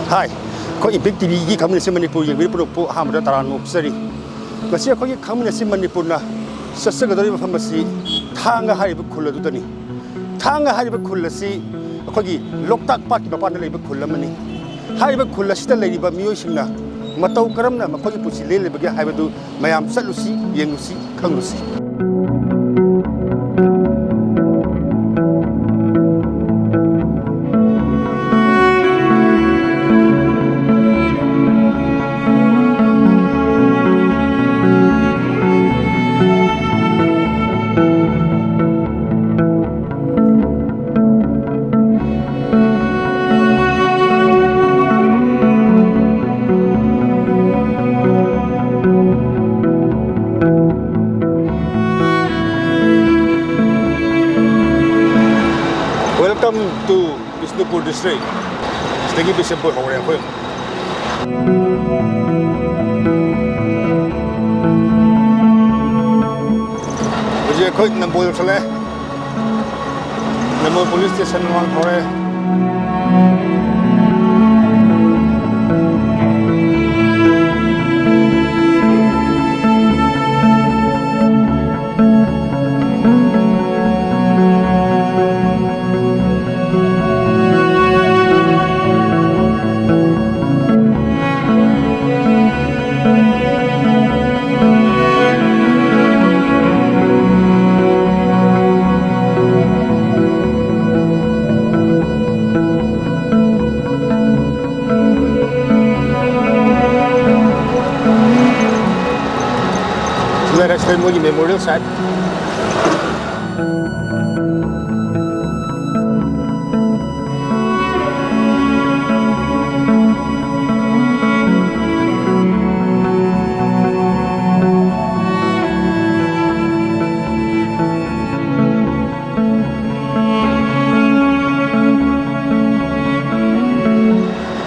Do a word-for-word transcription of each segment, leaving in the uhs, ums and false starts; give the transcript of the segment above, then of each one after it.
ꯍꯥꯏ, ꯑꯩꯈꯣꯏ ꯏꯝꯄꯦꯛ ꯇꯤꯚꯤꯒꯤ ꯈꯪꯃꯤꯟꯅꯁꯤ ꯃꯅꯤꯄꯨꯔ ꯌꯦꯡꯕꯤꯔꯤꯕ ꯄꯨꯝꯅꯃꯛꯄꯨ ꯑꯍꯥꯟꯕꯗ ꯇꯔꯥꯝꯅ ꯑꯣꯛꯆꯔꯤ꯫ ꯉꯁꯤ ꯑꯩꯈꯣꯏꯒꯤ ꯈꯪꯃꯤꯟꯅꯁꯤ ꯃꯅꯤꯄꯨꯔꯅ ꯆꯠꯆꯒꯗꯧꯔꯤꯕ ꯃꯐꯝ ꯑꯁꯤ ꯊꯥꯡꯒ ꯍꯥꯏꯔꯤꯕ ꯈꯨꯜ ꯑꯗꯨꯗꯅꯤ꯫ ꯊꯥꯡꯒ ꯍꯥꯏꯔꯤꯕ ꯈꯨꯜ ꯑꯁꯤ ꯑꯩꯈꯣꯏꯒꯤ ꯂꯣꯛꯇꯥꯛ ꯄꯥꯠꯀꯤ ꯃꯄꯥꯟꯗ ꯂꯩꯕ ꯈꯨꯜ ꯑꯃꯅꯤ꯫ ꯍꯥꯏꯔꯤꯕ ꯈꯨꯜ ꯑꯁꯤꯗ ꯂꯩꯔꯤꯕ ꯃꯤꯑꯣꯏꯁꯤꯡꯅ ꯃꯇꯧ ꯀꯔꯝꯅ ꯃꯈꯣꯏꯒꯤ ꯄꯨꯟꯁꯤ ꯂꯦꯜꯂꯤꯕꯒꯦ ꯍꯥꯏꯕꯗꯨ ꯃꯌꯥꯝ ꯆꯠꯂꯨꯁꯤ, ꯌꯦꯡꯂꯨꯁꯤ, ꯈꯪꯂꯨꯁꯤ꯫ Welcome to Bishnupur District. ꯁꯤꯗꯒꯤ ꯕꯤꯁꯦꯝꯄꯨꯔ ꯍꯧꯔꯦ ꯑꯩꯈꯣꯏ꯫ ꯍꯧꯖꯤꯛ ꯑꯩꯈꯣꯏ ꯅꯝꯕꯣꯜ ꯌꯧꯁꯜꯂꯦ꯫ ꯅꯝꯕꯣꯜ ꯄꯨꯂꯤꯁ ꯁ꯭ꯇꯦꯁꯟ ꯃꯃꯥꯡ ꯐꯥꯎꯔꯦ꯫ Let us then ꯃꯣꯏꯒꯤ memorial site꯫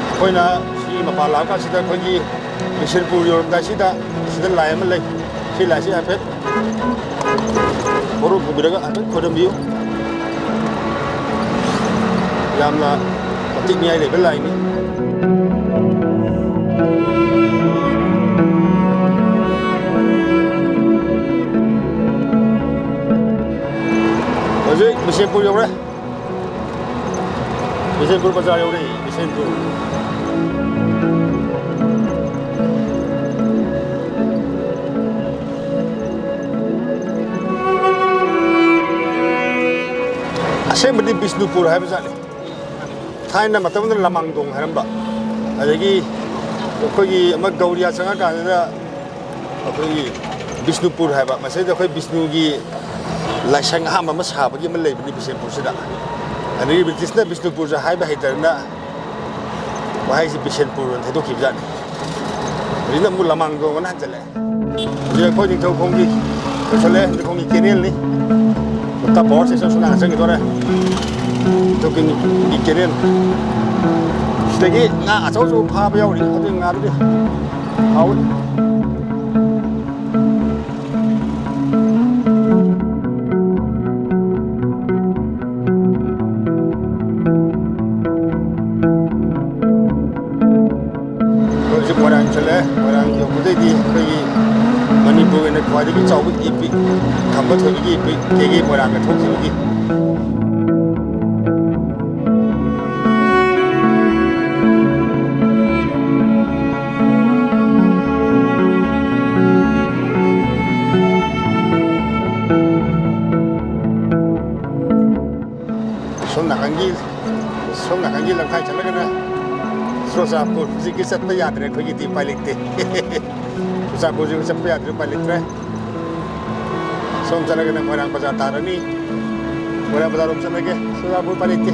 ꯑꯩꯈꯣꯏꯅ ꯁꯤ ꯃꯄꯥꯟ ꯂꯥꯛꯑꯀꯥꯟꯁꯤꯗ ꯑꯩꯈꯣꯏꯒꯤ ꯕꯤꯁꯦꯝꯄꯨꯔ ꯌꯧꯔꯝꯗꯥꯏꯁꯤꯗ ꯁꯤꯗ ꯂꯥꯏ ꯑꯃ ꯂꯩ꯫ ꯁꯤ ꯂꯥꯏꯁꯤ ꯍꯥꯏꯐꯦꯠ ꯈꯣꯏꯔꯨꯝ ꯄꯨꯕꯤꯔꯒ ꯍꯥꯏꯐꯦꯠ ꯈꯣꯏꯔꯝꯕꯤꯌꯨ꯫ ꯌꯥꯝꯅ ꯃꯇꯤꯛ ꯃꯌꯥꯏ ꯂꯩꯕ ꯂꯥꯏꯅꯤ꯫ ꯍꯧꯖꯤꯛ ꯕꯤꯁꯦꯝꯄꯨꯔ ꯌꯧꯔꯦ꯫ ꯕꯤꯁꯦꯝꯄꯨꯔ ꯕꯖꯥꯔ ꯌꯧꯔꯦ, ꯕꯤꯁꯦꯝꯄꯨꯔ꯫ ꯑꯁꯦꯡꯕꯗꯤ ꯕꯤꯁꯅꯨꯄꯨꯔ ꯍꯥꯏꯕ ꯖꯥꯠꯅꯤ꯫ ꯊꯥꯏꯅ ꯃꯇꯝꯗ ꯂꯃꯥꯡꯗꯣꯡ ꯍꯥꯏꯔꯝꯕ, ꯑꯗꯒꯤ ꯑꯩꯈꯣꯏꯒꯤ ꯑꯃ ꯒꯧꯔꯤꯌꯥ ꯆꯪꯉꯀꯥꯟꯗ ꯑꯩꯈꯣꯏꯒꯤ ꯕꯤꯁꯅꯨꯄꯨꯔ ꯍꯥꯏꯕ, ꯃꯁꯤꯗ ꯑꯩꯈꯣꯏ ꯕꯤꯁꯅꯨꯒꯤ ꯂꯥꯏꯁꯪ ꯑꯍꯥꯟꯕ ꯑꯃ ꯁꯥꯕꯒꯤ ꯑꯃ ꯂꯩꯕꯅꯤ ꯕꯤꯁꯦꯝꯄꯨꯔꯁꯤꯗ꯫ ꯑꯗꯒꯤ ꯕ꯭ꯔꯤꯇꯤꯁꯅ ꯕꯤꯁꯅꯨꯄꯨꯔꯁꯦ ꯍꯥꯏꯕ ꯍꯩꯇꯗꯅ ꯋꯥꯍꯩꯁꯤ ꯕꯤꯁꯦꯝꯄꯨꯔ ꯑꯣꯏꯅ ꯊꯩꯗꯣꯛꯈꯤꯕꯖꯥꯠꯅꯤ꯫ ꯍꯧꯖꯤꯛꯅ ꯑꯃꯨꯛ ꯂꯃꯥꯡꯗꯣꯡ ꯑꯅ ꯍꯟꯖꯜꯂꯛꯑꯦ꯫ ꯍꯧꯖꯤꯛ ꯑꯩꯈꯣꯏ ꯅꯤꯡꯊꯧꯈꯣꯡꯒꯤ ꯂꯣꯏꯁꯜꯂꯦ, ꯅꯤꯡꯊꯧꯈꯣꯡꯒꯤ ꯀꯦꯅꯦꯜꯅꯤ꯫ ꯂꯣꯛꯇꯥꯛ ꯄꯥꯋꯔ ꯁ꯭ꯇꯦꯁꯟ ꯁꯣꯝ ꯅꯥꯀꯟ ꯆꯪꯈꯤꯗꯣꯔꯦ꯫ ꯅꯤꯡꯊꯧꯈꯣꯡꯒꯤ ꯀꯦꯅꯦꯜ꯫ ꯁꯤꯗꯒꯤ ꯉꯥ ꯑꯆꯧ ꯑꯆꯧꯕ ꯐꯥꯕ ꯌꯥꯎꯔꯤ, ꯑꯗꯨꯒꯤ ꯉꯥꯗꯨꯗꯤ ꯍꯥꯎꯏ꯫ ꯑꯩꯈꯣꯏ ꯍꯧꯖꯤꯛ ꯃꯣꯏꯔꯥꯡ ꯆꯠꯂꯦ꯫ ꯃꯣꯏꯔꯥꯡ ꯌꯧꯕꯗꯩꯗꯤ ꯑꯩꯈꯣꯏꯒꯤ ꯃꯅꯤꯄꯨꯔꯒꯤ ꯑꯣꯏꯅ ꯈ꯭ꯋꯥꯏꯗꯒꯤ ꯆꯥꯎꯕ ꯏꯄꯤꯛ, ꯈꯝꯕ ꯊꯣꯏꯕꯤꯒꯤ ꯏꯄꯤꯛ ꯀꯦꯒꯦ ꯃꯣꯏꯔꯥꯡꯗ ꯊꯣꯛꯈꯤꯕꯒꯤ ꯁꯣꯝ ꯅꯥꯀꯟꯒꯤ, ꯁꯣꯝ ꯅꯥꯀꯟꯒꯤ ꯂꯝꯈꯥꯏ ꯆꯠꯂꯒꯅ ꯆꯨꯔꯆꯥꯟꯄꯨꯔ꯫ ꯍꯧꯖꯤꯛꯇꯤ ꯆꯠꯄ ꯌꯥꯗ꯭ꯔꯦ, ꯑꯩꯈꯣꯏꯒꯤꯗꯤ ꯎꯄꯥꯏ ꯂꯩꯇꯦ꯫ ꯆꯨꯔꯆꯥꯟꯄꯨꯔꯁꯨ ꯆꯠꯄ ꯌꯥꯗ꯭ꯔꯦ, ꯎꯄꯥꯏ ꯂꯩꯇ꯭ꯔꯦ꯫ ꯁꯣꯝ ꯆꯠꯂꯒꯅ ꯃꯣꯏꯔꯥꯡ ꯕꯖꯥꯔ ꯇꯥꯔꯅꯤ꯫ ꯃꯣꯏꯔꯥꯡ ꯕꯖꯥꯔ ꯔꯣꯝ ꯆꯠꯂꯒꯦ꯫ ꯆꯨꯔꯆꯥꯟꯄꯨꯔ ꯎꯄꯥꯏ ꯂꯩꯇꯦ꯫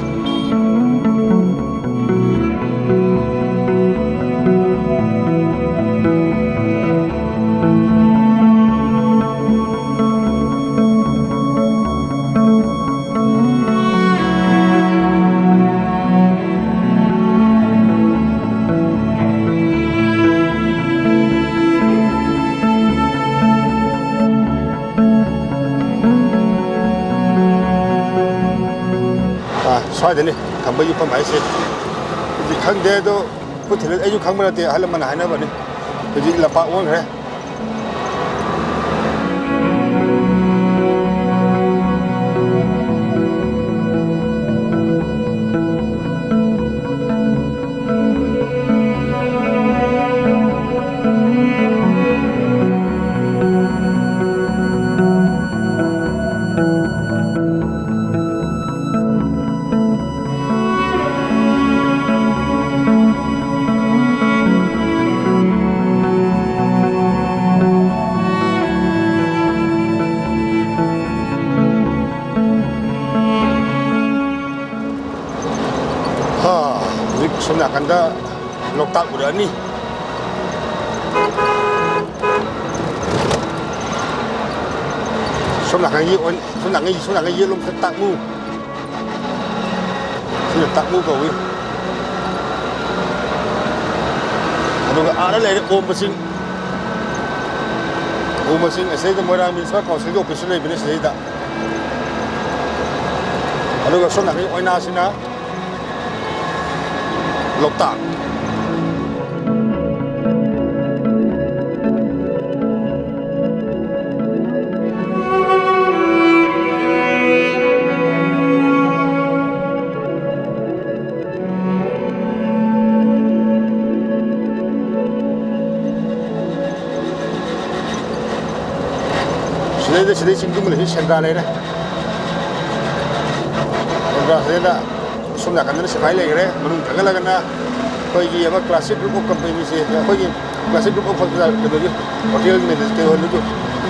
ꯑꯥ, ꯁ꯭ꯋꯥꯏꯗꯅꯤ ꯈꯝꯕ ꯌꯨꯝꯐꯝ ꯍꯥꯏꯁꯦ꯫ ꯍꯧꯖꯤꯛ ꯈꯪꯗꯦ, ꯑꯗꯣ ꯈꯨꯠ ꯊꯤꯜꯂ-, ꯑꯩꯁꯨ ꯈꯪꯕ ꯅꯠꯇꯦ, ꯑꯍꯜ ꯂꯃꯟꯅ ꯍꯥꯏꯅꯕꯅꯤ꯫ ꯍꯧꯖꯤꯛ ꯂꯝꯄꯥꯛ ꯑꯣꯟꯈ꯭ꯔꯦ꯫ ꯗ ꯂꯣꯛꯇꯥꯛ ꯎꯔꯛꯑꯅꯤ꯫ ꯁꯣꯝ ꯅꯥꯀꯟꯒꯤ ꯑꯣꯏ-, ꯁꯣꯝ ꯅꯥꯀꯟꯒꯤ, ꯁꯣꯝ ꯅꯥꯀꯟꯒꯤ ꯌꯦꯠꯂꯣꯝꯗ ꯇꯥꯛꯃꯨ꯫ ꯁꯤꯅ ꯇꯥꯛꯃꯨ ꯀꯧꯏ꯫ ꯑꯗꯨꯒ ꯑꯥꯗ ꯂꯩꯔꯦ ꯑꯣꯝꯕ ꯆꯤꯡ꯫ ꯑꯣꯝꯕ ꯆꯤꯡ ꯑꯁꯤꯗꯩꯗ ꯃꯣꯏꯔꯥꯡ Municipal Council ꯒꯤ office ꯁꯨ ꯂꯩꯕꯅꯦ ꯁꯤꯗꯩꯗ꯫ ꯑꯗꯨꯒ ꯁꯣꯝ ꯅꯥꯀꯟꯒꯤ ꯑꯣꯏꯅꯥꯁꯤꯅ ꯂꯣꯛꯇꯥꯛ꯫ ꯁꯤꯗꯩꯗ, ꯁꯤꯗꯩ ꯆꯤꯡꯗꯨꯃ ꯂꯩꯔꯦ, ꯁꯦꯟꯗ꯭ꯔꯥ ꯂꯩꯔꯦ꯫ ꯁꯦꯟꯗ꯭ꯔꯥ ꯁꯤꯗꯩꯗ ꯁꯣꯝ ꯅꯥꯀꯟꯗꯅ ꯁꯤꯐꯥꯏ ꯂꯩꯈ꯭ꯔꯦ, ꯃꯅꯨꯡ ꯆꯪꯁꯤꯜꯂꯒꯅ ꯑꯩꯈꯣꯏꯒꯤ ꯑꯃ Classic Group of Company ꯁꯦ, ꯑꯩꯈꯣꯏꯒꯤ Classic Group of Hospital, ꯀꯩꯅꯣꯒꯤ hotel manage-, ꯀꯩꯅꯣ,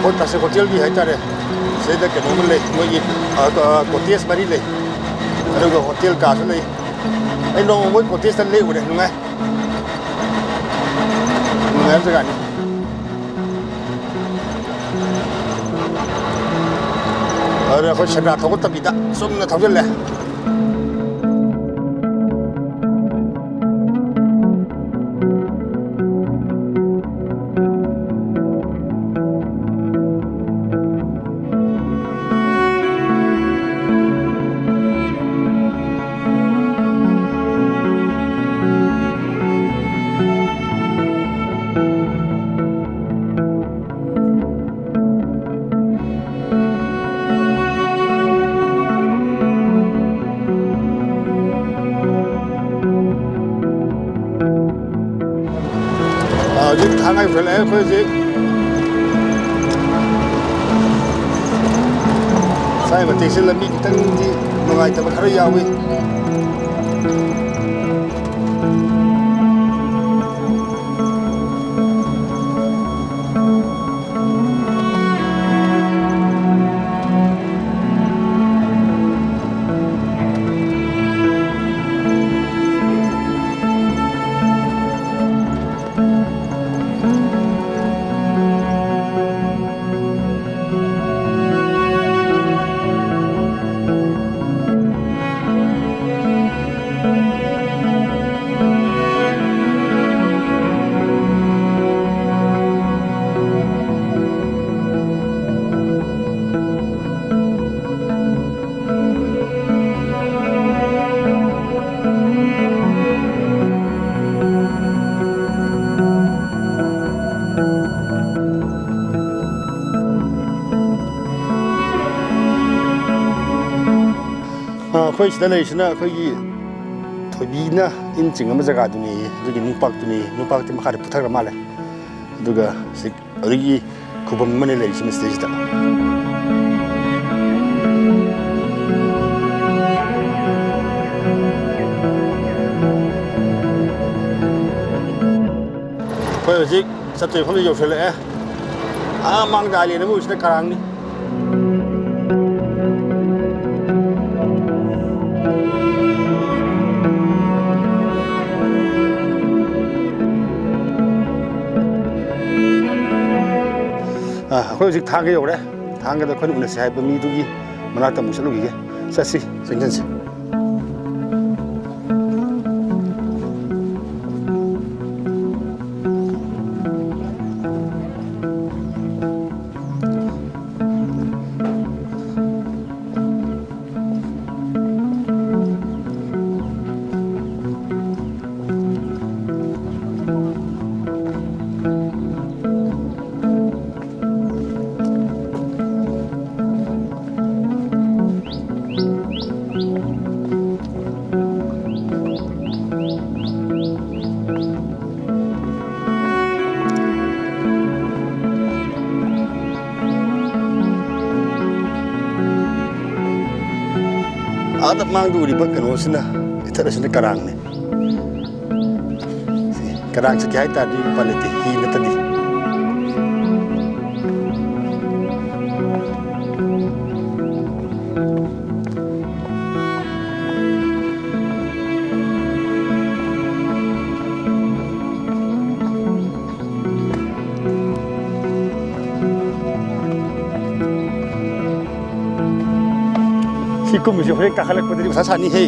ꯍꯣꯏ, Classic Hotel ꯒꯤ ꯍꯥꯏꯇꯥꯔꯦ꯫ ꯁꯤꯗꯩꯗ ꯀꯩꯅꯣ ꯑꯃ ꯂꯩ, ꯃꯣꯏꯒꯤ, ꯑ, ꯑ, cottage ꯃꯔꯤ ꯂꯩ, ꯑꯗꯨꯒ hotel ꯀꯥꯁꯨ ꯂꯩ꯫ ꯑꯩ ꯅꯣꯡꯃ ꯃꯣꯏ cottage ꯇ ꯂꯦꯛꯎꯔꯦ, ꯅꯨꯡꯉꯥꯏ꯫ ꯅꯨꯡꯉꯥꯏꯕ ꯖꯒꯥꯅꯤ꯫ ꯑꯗꯨꯅ ꯑꯩꯈꯣꯏ ꯁꯦꯟꯗ꯭ꯔꯥ ꯊꯧꯒꯠꯇꯕꯤꯗ ꯆꯨꯝꯅ ꯊꯧꯖꯤꯜꯂꯦ꯫ ꯑꯥ, ꯍꯧꯖꯤꯛ ꯊꯥꯡꯒ ꯌꯧꯁꯜꯂꯛꯑꯦ ꯑꯩꯈꯣꯏ ꯍꯧꯖꯤꯛ꯫ ꯁ꯭ꯋꯥꯏ ꯃꯇꯦꯛꯁꯦ ꯂꯝꯕꯤ ꯈꯤꯇꯪꯗꯤ ꯅꯨꯡꯉꯥꯏꯇꯕ ꯈꯔ ꯌꯥꯎꯏ꯫ ꯑꯩꯈꯣꯏ ꯁꯤꯗ ꯂꯩꯔꯤꯁꯤꯅ ꯑꯩꯈꯣꯏꯒꯤ ꯊꯣꯏꯕꯤꯅ ꯏꯟ ꯆꯤꯡꯉꯝꯕ ꯖꯒꯥꯗꯨꯅꯤ꯫ ꯑꯗꯨꯒꯤ ꯅꯨꯡꯄꯥꯛꯇꯨꯅꯤ꯫ ꯅꯨꯡꯄꯥꯛꯇꯤ ꯃꯈꯥꯗ ꯄꯨꯊꯈ꯭ꯔ ꯃꯥꯜꯂꯦ꯫ ꯑꯗꯨꯒ ꯁꯤ ꯑꯗꯨꯒꯤ ꯈꯨꯕꯝ ꯑꯃꯅꯤ ꯂꯩꯔꯤꯁꯤ ꯃꯁꯤꯗꯩꯁꯤꯗ꯫ ꯑꯩꯈꯣꯏ ꯍꯧꯖꯤꯛ ꯆꯠꯇꯣꯏ ꯃꯐꯝꯗ ꯌꯧꯁꯤꯜꯂꯛꯑꯦ꯫ ꯑꯥ ꯃꯥꯡꯗ ꯑꯥꯏꯂꯦꯟ ꯑꯃ ꯎꯏꯁꯤꯅ ꯀꯔꯥꯡꯅꯤ꯫ ꯑꯥ, ꯑꯩꯈꯣꯏ ꯍꯧꯖꯤꯛ ꯊꯥꯡꯒ ꯌꯧꯔꯦ꯫ ꯊꯥꯡꯒꯗ ꯑꯩꯈꯣꯏꯅ ꯎꯅꯁꯤ ꯍꯥꯏꯕ ꯃꯤꯗꯨꯒꯤ ꯃꯅꯥꯛꯇ ꯑꯃꯨꯛ ꯆꯠꯂꯨꯈꯤꯒꯦ꯫ ꯆꯠꯁꯤ, ꯆꯪꯁꯤꯟꯁꯤ꯫ ꯑꯥꯗ ꯃꯥꯡꯗ ꯎꯔꯤꯕ ꯀꯩꯅꯣꯁꯤꯅ, ꯏꯊꯠ ꯑꯁꯤꯅ ꯀꯔꯥꯡꯅꯤ꯫ ꯀꯔꯥꯡ ꯆꯠꯀꯦ ꯍꯥꯏ ꯇꯥꯔꯗꯤ ꯎꯄꯥꯏ ꯂꯩꯇꯦ, ꯍꯤ ꯅꯠꯇꯗꯤ꯫ ꯁꯤ ꯀꯨꯝꯕꯁꯦ ꯍꯣꯔꯦꯟ ꯀꯥꯈꯠꯂꯛꯄꯗꯗꯤ ꯃꯊꯥ ꯁꯥꯅꯤꯍꯦ꯫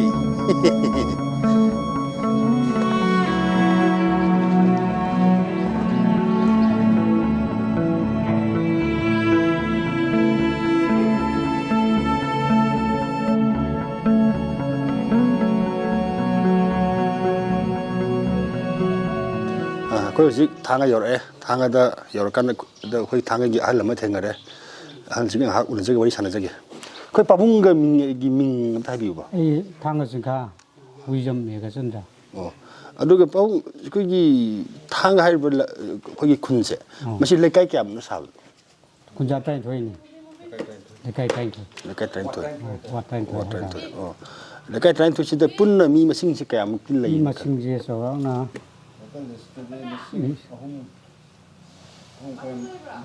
ꯑꯥ, ꯑꯩꯈꯣꯏ ꯍꯧꯖꯤꯛ ꯊꯥꯡꯒ ꯌꯧꯔꯛꯑꯦ꯫ ꯊꯥꯡꯒꯗ ꯌꯧꯔꯀꯥꯟꯗ ꯑꯩꯈꯣꯏ ꯊꯥꯡꯒꯒꯤ ꯑꯍꯜ ꯑꯃ ꯊꯦꯡꯅꯔꯦ꯫ ꯑꯍꯜꯁꯤꯒ ꯉꯥꯏꯍꯥꯛ ꯎꯅꯖꯒꯦ, ꯋꯥꯔꯤ ꯁꯥꯟꯅꯖꯒꯦ꯫ ꯑꯩꯈꯣꯏ ꯄꯥꯕꯨꯡꯒꯤ ꯃꯤꯡ, ꯑꯩꯒꯤ ꯃꯤꯡ ꯑꯝꯇ ꯍꯥꯏꯕꯤꯌꯨꯕ꯫ ꯑꯩ ꯊꯥꯡꯒ ꯆꯤꯡꯈꯥ ꯍꯨꯏꯖꯝ ꯃꯦꯘꯆꯟꯗ꯭ꯔ꯫ ꯑꯣ, ꯑꯗꯨꯒ ꯄꯥꯕꯨꯡ, ꯑꯩꯈꯣꯏꯒꯤ ꯊꯥꯡꯒ ꯍꯥꯏꯔꯤꯕ ꯂ-, ꯑꯩꯈꯣꯏꯒꯤ ꯈꯨꯟꯁꯦ, ꯑꯣ꯫ ꯃꯁꯤ ꯂꯩꯀꯥꯏ ꯀꯌꯥꯃꯨꯛꯅ ꯁꯥꯕꯅꯣ? ꯈꯨꯟꯖꯥ ꯇꯔꯥꯅꯤꯊꯣꯏꯅꯤ꯫ ꯂꯩꯀꯥꯏ ꯇꯔꯥꯅꯤꯊꯣꯏ꯫ ꯂꯩꯀꯥꯏ ꯇꯔꯥꯅꯤꯊꯣꯏ꯫ ꯑꯣ, ꯋꯥꯔꯗ ꯇꯔꯥꯅꯤꯊꯣꯏ ꯋꯥꯔꯗ ꯍꯥꯏꯇꯥꯔꯦ꯫ ꯇꯔꯥꯅꯤꯊꯣꯏ꯫ ꯑꯣ, ꯂꯩꯀꯥꯏ ꯇꯔꯥꯅꯤꯊꯣꯏꯁꯤꯗ ꯄꯨꯟꯅ ꯃꯤ ꯃꯁꯤꯡꯁꯦ ꯀꯌꯥꯃꯨꯛꯇꯤ ꯃꯤ ꯂꯩ? ꯃꯁꯤꯡꯁꯦ ꯆꯥꯎꯔꯥꯛꯅ ꯃꯤ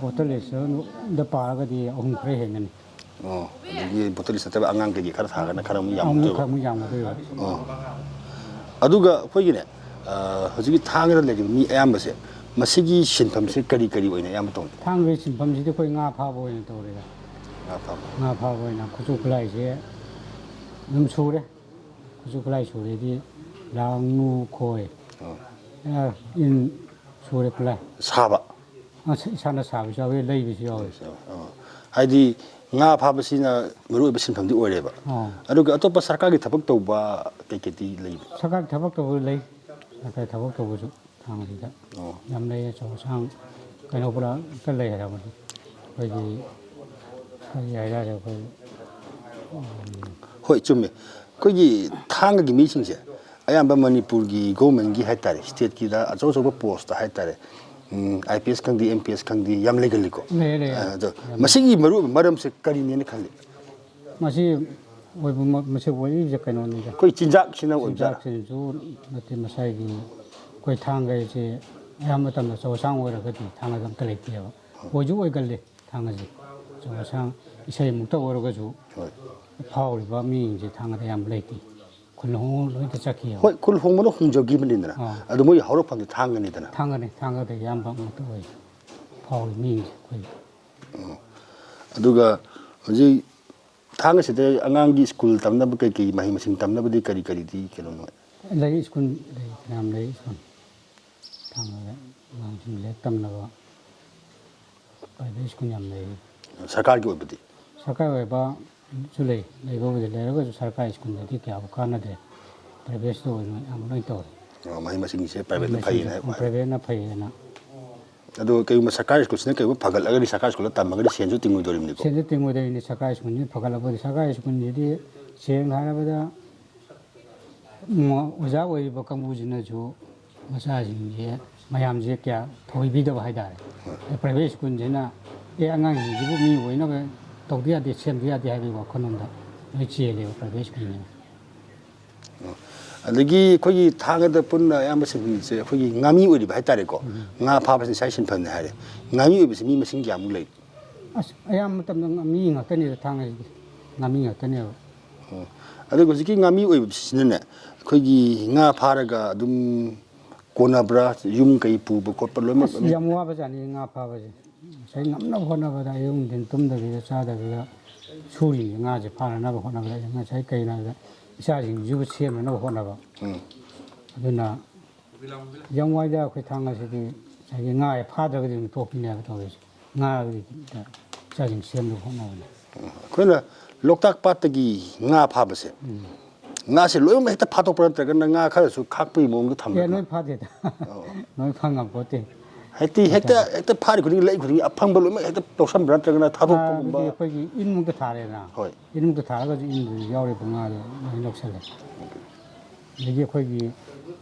ꯚꯣꯇꯔ ꯂꯤꯁꯇ ꯄꯥꯔꯒꯗꯤ ꯑꯍꯨꯝ ꯈꯔ ꯍꯦꯟꯒꯅꯤ꯫ ꯑꯣ, ꯑꯗꯒꯤ ꯚꯣꯇꯔ ꯂꯤꯁ ꯅꯠꯇꯕ ꯑꯉꯥꯡ ꯀꯩꯀꯩ ꯈꯔ ꯊꯥꯔꯒꯅ ꯈꯔ ꯑꯃꯨꯛ ꯑꯃꯨꯛ ꯌꯥꯝꯗꯣꯏꯕ꯫ ꯈꯔ ꯑꯃꯨꯛ ꯌꯥꯝꯒꯗꯣꯏꯕ꯫ ꯑꯣ, ꯑꯗꯨꯒ ꯑꯩꯈꯣꯏꯒꯤꯅꯦ, ꯑ, ꯍꯧꯖꯤꯛꯀꯤ ꯊꯥꯡꯒꯗ ꯂꯩꯔꯤꯕ ꯃꯤ ꯑꯌꯥꯝꯕꯁꯦ ꯃꯁꯤꯒꯤ ꯁꯤꯟꯐꯝꯁꯦ ꯀꯔꯤ ꯀꯔꯤ ꯑꯣꯏꯅ ꯑꯌꯥꯝꯕ ꯇꯧꯒꯦ? ꯊꯥꯡꯒꯒꯤ ꯁꯤꯟꯐꯝꯁꯤꯗꯤ ꯑꯩꯈꯣꯏ ꯉꯥ ꯐꯥꯕ ꯑꯣꯏꯅ ꯇꯧꯔꯦꯗ꯫ ꯉꯥ ꯐꯥꯕ꯫ ꯉꯥ ꯐꯥꯕ ꯑꯣꯏꯅ ꯈꯨꯠꯁꯨ ꯈꯨꯠꯂꯥꯏꯁꯦ ꯑꯗꯨꯝ ꯁꯨꯔꯦ꯫ ꯈꯨꯠꯁꯨ ꯈꯨꯠꯂꯥꯏ ꯁꯨꯔꯦꯗꯤ ꯂꯥꯡ, ꯅꯨ, ꯈꯣꯏ, ꯑꯣ꯫ ꯑ, ꯏꯟ ꯁꯨꯔꯦ ꯈꯨꯠꯂꯥꯏ꯫ ꯁꯥꯕ꯫ ꯑ, ꯏꯁꯥꯅ ꯁꯥꯕꯁꯨ ꯌꯥꯎꯋꯤ, ꯂꯩꯕꯁꯨ ꯌꯥꯎꯋꯤ꯫ ꯑꯣ꯫ ꯍꯥꯏꯗꯤ ꯉꯥ ꯐꯥꯕꯁꯤꯅ ꯃꯔꯨꯑꯣꯏꯕ ꯁꯤꯟꯐꯝꯗꯤ ꯑꯣꯏꯔꯦꯕ꯫ ꯑꯣ꯫ ꯑꯗꯨꯒ ꯑꯇꯣꯞꯄ ꯁꯔꯀꯥꯔꯒꯤ ꯊꯕꯛ ꯇꯧꯕ ꯀꯩꯀꯩꯗꯤ ꯂꯩꯕ? ꯁꯔꯀꯥꯔꯒꯤ ꯊꯕꯛ ꯇꯧꯕ ꯂꯩ꯫ ꯁꯔꯀꯥꯔꯒꯤ ꯊꯕꯛ ꯇꯧꯕꯁꯨ ꯊꯥꯡꯒꯁꯤꯗ ꯑꯣ꯫ ꯌꯥꯝ ꯂꯩ꯫ ꯑꯆꯧ ꯑꯁꯥꯡ ꯀꯩꯅꯣ ꯄꯨꯔꯥ ꯂꯩ ꯍꯥꯏꯔꯕꯅꯤ꯫ ꯑꯩꯈꯣꯏꯒꯤ ꯀꯔꯤ ꯍꯥꯏꯇꯥꯔꯦ, ꯑꯩꯈꯣꯏ, ꯎꯝ, ꯍꯣꯏ, ꯆꯨꯝꯃꯦ꯫ ꯑꯩꯈꯣꯏꯒꯤ ꯊꯥꯡꯒꯒꯤ ꯃꯤꯁꯤꯡꯁꯦ ꯑꯌꯥꯝꯕ ꯃꯅꯤꯄꯨꯔꯒꯤ ꯒꯣꯔꯃꯦꯟꯒꯤ ꯍꯥꯏꯇꯥꯔꯦ, ꯁ꯭ꯇꯦꯠꯀꯤꯗ ꯑꯆꯧ ꯑꯆꯧꯕ ꯄꯣꯁꯇ ꯍꯥꯏꯇꯥꯔꯦ, ꯎꯝ, ꯑꯥꯏ ꯄꯤ ꯑꯦꯁ ꯈꯪꯗꯦ, ꯑꯦꯝ ꯄꯤ ꯑꯦꯁ ꯈꯪꯗꯦ, ꯌꯥꯝ ꯂꯩꯒꯜꯂꯤꯀꯣ꯫ ꯂꯩ, ꯂꯩ꯫ ꯑꯗꯣ ꯃꯁꯤꯒꯤ ꯃꯔꯨꯑꯣꯏꯕ ꯃꯔꯝꯁꯦ ꯀꯔꯤꯅꯦꯅ ꯈꯜꯂꯤ? ꯃꯁꯤ ꯑꯣꯏꯕ ꯃ-, ꯃꯁꯤ ꯑꯣꯏꯔꯤꯕꯁꯦ ꯀꯩꯅꯣꯅꯤꯗ꯫ ꯑꯩꯈꯣꯏ ꯆꯤꯟꯖꯥꯛꯁꯤꯅ ꯑꯣꯏꯕꯖꯥꯠꯂ? ꯆꯤꯟꯖꯥꯛꯁꯤꯅꯁꯨ ꯅꯠꯇꯦ, ꯃꯁꯥꯒꯤ ꯑꯩꯈꯣꯏ ꯊꯥꯡꯒ ꯍꯥꯏꯁꯦ ꯑꯌꯥꯝꯕ ꯃꯇꯝꯗ ꯑꯆꯧ ꯑꯁꯥꯡ ꯑꯣꯏꯔꯒꯗꯤ ꯊꯥꯡꯒꯗ ꯑꯝꯇ ꯂꯩꯇꯦꯕ꯫ ꯑꯣꯏꯁꯨ ꯑꯣꯏꯒꯜꯂꯦ ꯊꯥꯡꯒꯁꯦ꯫ ꯑꯆꯧ ꯑꯁꯥꯡ ꯏꯁꯩꯃꯛꯇ ꯑꯣꯏꯔꯒꯁꯨ ꯍꯣꯏ꯫ ꯐꯥꯎꯔꯤꯕ ꯃꯤꯁꯤꯡꯁꯦ ꯊꯥꯡꯒꯗ ꯑꯌꯥꯝꯕ ꯂꯩꯇꯦ꯫ ꯈꯨꯜ ꯍꯣꯡꯉ ꯂꯣꯏꯅ ꯆꯠꯈꯤꯑꯕ꯫ ꯍꯣꯏ, ꯈꯨꯜ ꯍꯣꯡꯕꯅ ꯍꯣꯡꯖꯈꯤꯕꯅꯤꯗꯅ꯫ ꯑꯥ꯫ ꯑꯗꯨ ꯃꯣꯏꯒꯤ ꯍꯧꯔꯛꯐꯝꯗꯤ ꯊꯥꯡꯒꯅꯤꯗꯅ꯫ ꯊꯥꯡꯒꯅꯤ, ꯊꯥꯡꯒꯗ ꯑꯌꯥꯝꯕ ꯉꯥꯛꯇ ꯑꯣꯏ ꯐꯥꯎꯔꯤ ꯃꯤꯁꯤꯡꯁꯦ ꯑꯩꯈꯣꯏ꯫ ꯑꯗꯨꯒ ꯍꯧꯖꯤꯛ ꯊꯥꯡꯒꯁꯤꯗ ꯑꯉꯥꯡꯒꯤ ꯁ꯭ꯀꯨꯜ ꯇꯝꯅꯕ ꯀꯩꯀꯩ ꯃꯍꯩ ꯃꯁꯤꯡ ꯇꯝꯅꯕꯗꯤ ꯀꯔꯤ ꯀꯔꯤꯗꯤ ꯀꯩꯅꯣ ꯅꯨꯡꯉꯥꯏ? ꯂꯩ, ꯁ꯭ꯀꯨꯜ ꯂꯩ, ꯐꯅꯌꯥꯝ ꯂꯩ ꯁ꯭ꯀꯨꯜ꯫ ꯊꯥꯡꯒꯗ ꯑꯉꯥꯡꯁꯤꯡ ꯂꯥꯏꯔꯤꯛ ꯇꯝꯅꯕ ꯄ꯭ꯔꯥꯏꯚꯦꯠ ꯁ꯭ꯀꯨꯜ ꯌꯥꯝ ꯂꯩ꯫ ꯁꯔꯀꯥꯔꯒꯤ ꯑꯣꯏꯕꯗꯤ? ꯁꯔꯀꯥꯔ ꯑꯣꯏꯕꯁꯨ ꯂꯩ, ꯂꯩꯕꯕꯨꯗꯤ ꯂꯩꯔꯒꯁꯨ ꯁꯔꯀꯥꯔ ꯁ꯭ꯀꯨꯜꯗꯗꯤ ꯀꯌꯥꯕꯨ ꯀꯥꯟꯅꯗ꯭ꯔꯦ, ꯄ꯭ꯔꯥꯏꯚꯦꯠꯇ ꯑꯣꯏꯅ ꯑꯌꯥꯝꯕ ꯂꯣꯏ ꯇꯧꯔꯦ꯫ ꯑꯣ, ꯃꯍꯩ ꯃꯁꯤꯡꯁꯦ ꯄ꯭ꯔꯥꯏꯚꯦꯠꯅ ꯐꯩꯌꯦꯅ ꯍꯥꯏ-, ꯄ꯭ꯔꯥꯏꯚꯦꯠꯅ ꯐꯩꯌꯦꯅ꯫ ꯑꯗꯣ ꯀꯩꯒꯨꯝꯕ ꯁꯔꯀꯥꯔ ꯁ꯭ꯀꯨꯜꯁꯤꯅ ꯀꯩꯒꯨꯝꯕ ꯐꯒꯠꯂꯒꯗꯤ ꯁꯔꯀꯥꯔ ꯁ꯭ꯀꯨꯜꯗ ꯇꯝꯃꯒꯗꯤ ꯁꯦꯟꯁꯨ ꯇꯤꯡꯉꯣꯏꯗꯣꯔꯤꯕꯅꯤꯀꯣ? ꯁꯦꯟꯁꯨ ꯇꯤꯡꯉꯣꯏꯗꯣꯏꯅꯤ ꯁꯔꯀꯥꯔ ꯁ꯭ꯀꯨꯜꯁꯤ ꯐꯒꯠꯂꯛꯄꯗꯤ꯫ ꯁꯔꯀꯥꯔ ꯁ꯭ꯀꯨꯜꯁꯤꯗꯤ ꯁꯦꯡꯅ ꯍꯥꯏꯔꯕꯗ ꯎꯝ, ꯑꯣꯖꯥ ꯑꯣꯏꯔꯤꯕ ꯀꯥꯡꯕꯨꯁꯤꯅꯁꯨ ꯃꯆꯥꯁꯤꯡꯁꯦ ꯃꯌꯥꯝꯁꯦ ꯀꯌꯥ ꯊꯧꯑꯣꯏꯕꯤꯗꯕ ꯍꯥꯏꯇꯥꯔꯦ꯫ ꯄ꯭ꯔꯥꯏꯚꯦꯠ ꯁ꯭ꯀꯨꯜꯁꯤꯅ ꯑꯦ ꯑꯉꯥꯡꯁꯤꯡꯁꯤꯕꯨ ꯃꯤ ꯑꯣꯏꯅꯕ ꯇꯧꯗ ꯌꯥꯗꯦ, ꯁꯦꯝꯗ ꯌꯥꯗꯦ ꯍꯥꯏꯕꯒꯤ ꯋꯥꯈꯜꯂꯣꯝꯗ ꯂꯣꯏ ꯆꯦꯜꯂꯦꯕ ꯄ꯭ꯔꯥꯏꯚꯦꯠ ꯁ꯭ꯀꯨꯜꯁꯤꯅ꯫ ꯑꯗꯒꯤ ꯑꯩꯈꯣꯏꯒꯤ ꯊꯥꯡꯒꯗ ꯄꯨꯟꯅ ꯑꯌꯥꯝꯕ ꯁꯤꯟꯐꯝꯁꯦ ꯑꯩꯈꯣꯏꯒꯤ ꯉꯥꯃꯤ ꯑꯣꯏꯔꯤꯕ ꯍꯥꯏꯇꯥꯔꯦꯀꯣ꯫ ꯉꯥ ꯐꯥꯕꯁꯤꯅ ꯏꯁꯥꯒꯤ ꯁꯤꯟꯐꯝꯅꯤ ꯍꯥꯏꯔꯦ꯫ ꯉꯥꯃꯤ ꯑꯣꯏꯕꯁꯤ ꯃꯤ ꯃꯁꯤꯡ ꯀꯌꯥꯃꯨꯛ ꯂꯩ? ꯑꯁ ꯑꯌꯥꯝꯕ ꯃꯇꯝꯗ ꯉꯥꯃꯤ ꯉꯥꯛꯇꯅꯦꯗ ꯊꯥꯡꯒꯁꯤꯗꯤ꯫ ꯉꯥꯃꯤ ꯉꯥꯛꯇꯅꯦꯕ꯫ ꯑꯣ꯫ ꯑꯗꯨꯒ ꯍꯧꯖꯤꯛꯀꯤ ꯉꯥꯃꯤ ꯑꯣꯏꯕꯁꯤꯅꯅꯦ, ꯑꯩꯈꯣꯏꯒꯤ ꯉꯥ ꯐꯥꯔꯒ ꯑꯗꯨꯝ ꯀꯣꯟꯅꯕ꯭ꯔꯥ? ꯌꯨꯝ ꯀꯩ ꯄꯨꯕ ꯈꯣꯠꯄ ꯂꯣꯏꯅꯃꯛ ꯑꯁ ꯌꯥꯝ ꯋꯥꯕꯖꯥꯠꯅꯤ ꯉꯥ ꯐꯥꯕꯁꯦ꯫ ꯉꯁꯥꯏ ꯉꯝꯅꯕ ꯍꯣꯠꯅꯕꯗ ꯑꯌꯨꯛ ꯅꯨꯡꯊꯤꯟ ꯇꯨꯝꯗꯕꯤꯗ ꯆꯥꯗꯕꯤꯗ ꯁꯨꯔꯤꯅꯤ ꯉꯥꯁꯦ ꯐꯥꯅꯅꯕ ꯍꯣꯠꯅꯕꯗ꯫ ꯑꯩꯅ ꯉꯁꯥꯏ ꯀꯩꯅꯣ ꯍꯥꯏꯕꯗ ꯏꯆꯥꯁꯤꯡꯁꯤꯕꯨ ꯁꯦꯝꯅꯅꯕ ꯍꯣꯠꯅꯕ꯫ ꯎꯝ꯫ ꯑꯗꯨꯅ ꯌꯥꯝ ꯋꯥꯏꯗ ꯑꯩꯈꯣꯏ ꯊꯥꯡꯒꯁꯤꯗꯤ꯫ ꯉꯁꯥꯏꯒꯤ ꯉꯥ ꯍꯦꯛ ꯐꯥꯗ꯭ꯔꯒꯗꯤ ꯑꯗꯨꯝ ꯇꯣꯛꯄꯤꯅꯦꯕ ꯇꯧꯔꯤꯁꯦ꯫ ꯉꯥꯒꯤ ꯏꯆꯥꯁꯤꯡ ꯁꯦꯝꯅꯕ ꯍꯣꯠꯅꯕꯅꯦ꯫ ꯑꯩꯈꯣꯏꯅ ꯂꯣꯛꯇꯥꯛ ꯄꯥꯠꯇꯒꯤ ꯉꯥ ꯐꯥꯕꯁꯦ, ꯉꯥꯁꯦ ꯂꯣꯏꯅꯃꯛ ꯍꯦꯛꯇ ꯐꯥꯗꯣꯛꯄ꯭ꯔꯥ, ꯅꯠꯇ꯭ꯔꯒꯅ ꯉꯥ ꯈꯔꯁꯨ ꯈꯥꯛꯄꯒꯤ ꯃꯑꯣꯡꯗ ꯑꯦ ꯊꯝꯕ꯭ꯔꯥ? ꯂꯣꯏ ꯐꯥꯗꯦꯗ꯫ ꯂꯣꯏ ꯐꯥ ꯉꯝꯄꯣꯠꯇꯦ꯫ ꯍꯦꯛꯇꯤ ꯍꯦꯛꯇ ꯍꯦꯛꯇ ꯐꯥꯔꯤ ꯈꯨꯗꯤꯡꯒꯤ, ꯂꯩ ꯈꯨꯗꯤꯡꯒꯤ ꯑꯐꯪꯕ ꯂꯣꯏꯅꯃꯛ ꯍꯦꯛꯇ ꯂꯧꯁꯟꯕ꯭ꯔꯥ, ꯅꯠꯇ꯭ꯔꯒꯅ ꯊꯥꯗꯣꯛꯄꯒꯨꯝꯕ? ꯉꯥꯗꯨꯗꯤ ꯑꯩꯈꯣꯏꯒꯤ ꯏꯟꯃꯨꯛꯇ ꯊꯥꯔꯦꯗꯅ꯫ ꯍꯣꯏ꯫ ꯏꯟꯃꯨꯛꯇ ꯊꯥꯔꯒꯁꯨ ꯏꯟꯗꯨꯗ ꯌꯥꯎꯔꯤꯕ ꯉꯥꯗꯣ ꯂꯣꯏ ꯂꯧꯁꯜꯂꯦ꯫ ꯑꯗꯒꯤ ꯑꯩꯈꯣꯏꯒꯤ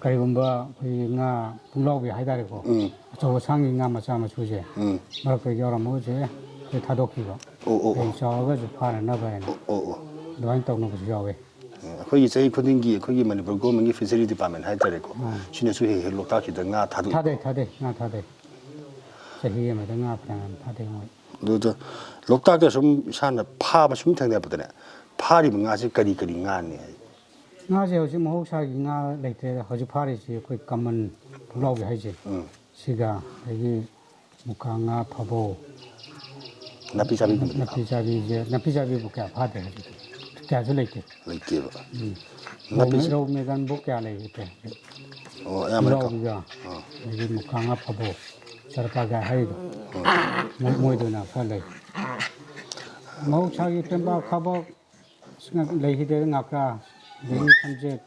ꯀꯔꯤꯒꯨꯝꯕ ꯑꯩꯈꯣꯏꯒꯤ ꯉꯥ ꯄꯨꯛꯂꯥꯎꯕꯤ ꯍꯥꯏꯇꯥꯔꯦꯀꯣ꯫ ꯎꯝ꯫ ꯑꯆꯧ ꯑꯁꯥꯡꯒꯤ ꯉꯥ ꯃꯆꯥ ꯃꯁꯨꯁꯦ ꯎꯝ꯫ ꯃꯔꯛꯇ ꯌꯥꯎꯔꯝꯃꯒꯁꯨ ꯑꯦ ꯑꯩꯈꯣꯏ ꯊꯥꯗꯣꯛꯈꯤꯕ꯫ ꯑꯣ, ꯑꯣ, ꯑꯣ꯫ ꯍꯌꯦꯡ ꯆꯥꯎꯔꯒꯁꯨ ꯐꯥꯅꯅꯕ ꯍꯥꯏꯅ ꯑꯣ, ꯑꯣ꯫ ꯑꯗꯨꯃꯥꯏꯅ ꯇꯧꯅꯕꯁꯨ ꯌꯥꯎꯋꯦ꯫ ꯑꯩꯈꯣꯏꯒꯤ ꯆꯍꯤ ꯈꯨꯗꯤꯡꯒꯤ ꯑꯩꯈꯣꯏꯒꯤ ꯃꯅꯤꯄꯨꯔ ꯒꯣꯔꯃꯦꯟꯒꯤ ꯐꯤꯁꯔꯤ ꯗꯤꯄꯥꯔꯠꯃꯦꯟ ꯍꯥꯏꯇꯥꯔꯦꯀꯣ, ꯑꯥ꯫ ꯁꯤꯅꯁꯨ ꯍꯦꯛ ꯍꯦꯛ ꯂꯣꯛꯇꯥꯛꯁꯤꯗ ꯉꯥ ꯊꯥꯗꯣꯛꯏ꯫ ꯊꯥꯗꯩ ꯊꯥꯗꯩ ꯉꯥ ꯊꯥꯗꯩ꯫ ꯆꯍꯤ ꯑꯃꯗ ꯉꯥ ꯐꯅꯌꯥꯝ ꯊꯥꯗꯩ ꯃꯣꯏ꯫ ꯑꯗꯨꯗ ꯂꯣꯛꯇꯥꯛꯇ ꯁꯨꯝ ꯏꯁꯥꯅ ꯐꯥꯕ ꯁꯨꯝ ꯊꯦꯡꯅꯔꯛꯄꯗꯅꯦ, ꯐꯥꯔꯤꯕ ꯉꯥꯁꯦ ꯀꯔꯤ ꯀꯔꯤ ꯉꯥꯅꯤ ꯍꯥꯏ? ꯉꯥꯁꯦ ꯍꯧꯖꯤꯛ ꯃꯍꯧꯁꯥꯒꯤ ꯉꯥ ꯂꯩꯇ꯭ꯔꯦꯗ꯫ ꯍꯧꯖꯤꯛ ꯐꯥꯔꯤꯁꯤ ꯑꯩꯈꯣꯏ ꯀꯃꯟ ꯄꯨꯛꯂꯥꯎꯕꯤ ꯍꯥꯏꯁꯦ꯫ ꯎꯝ꯫ ꯁꯤꯒ ꯑꯗꯒꯤ ꯃꯨꯀꯥ ꯉꯥ, ꯐꯥꯕꯧ, ꯅꯥꯄꯤ ꯆꯥꯕꯤꯒꯨꯝꯕꯗꯤ? ꯅꯥꯄꯤ ꯆꯥꯕꯤꯁꯦ, ꯅꯥꯄꯤ ꯆꯥꯕꯤꯕꯨ ꯀꯌꯥ ꯐꯥꯗ꯭ꯔꯦ ꯍꯧꯖꯤꯛꯇꯤ꯫ ꯀꯌꯥꯁꯨ ꯂꯩꯇꯦ꯫ ꯎꯝ꯫ ꯔꯧ ꯅꯥꯄꯤ ꯔꯧ ꯃꯦꯒꯟꯕꯨ ꯀꯌꯥ ꯂꯩꯇꯦ꯫ ꯑꯣ, ꯑꯌꯥꯝꯕꯅ ꯀ- ꯄꯨꯛꯂꯥꯎꯕꯤꯒ ꯑꯗꯒꯤ ꯃꯨꯀꯥ ꯉꯥ, ꯐꯥꯕꯧ, ꯆꯔꯄꯥꯒ ꯍꯥꯏꯔꯤꯗꯣ꯫ ꯃꯣꯏ- ꯃꯣꯏꯗꯨꯅ ꯈꯔ ꯂꯩ꯫ ꯃꯍꯧꯁꯥꯒꯤ ꯄꯦꯝꯕꯥ, ꯈꯥꯕꯣꯛ, ꯂꯩꯈꯤꯗ꯭ꯔꯦꯗ꯫ ꯉꯥꯀ꯭ꯔꯥ, ꯑꯗꯒꯤ ꯊꯝꯆꯦꯠ,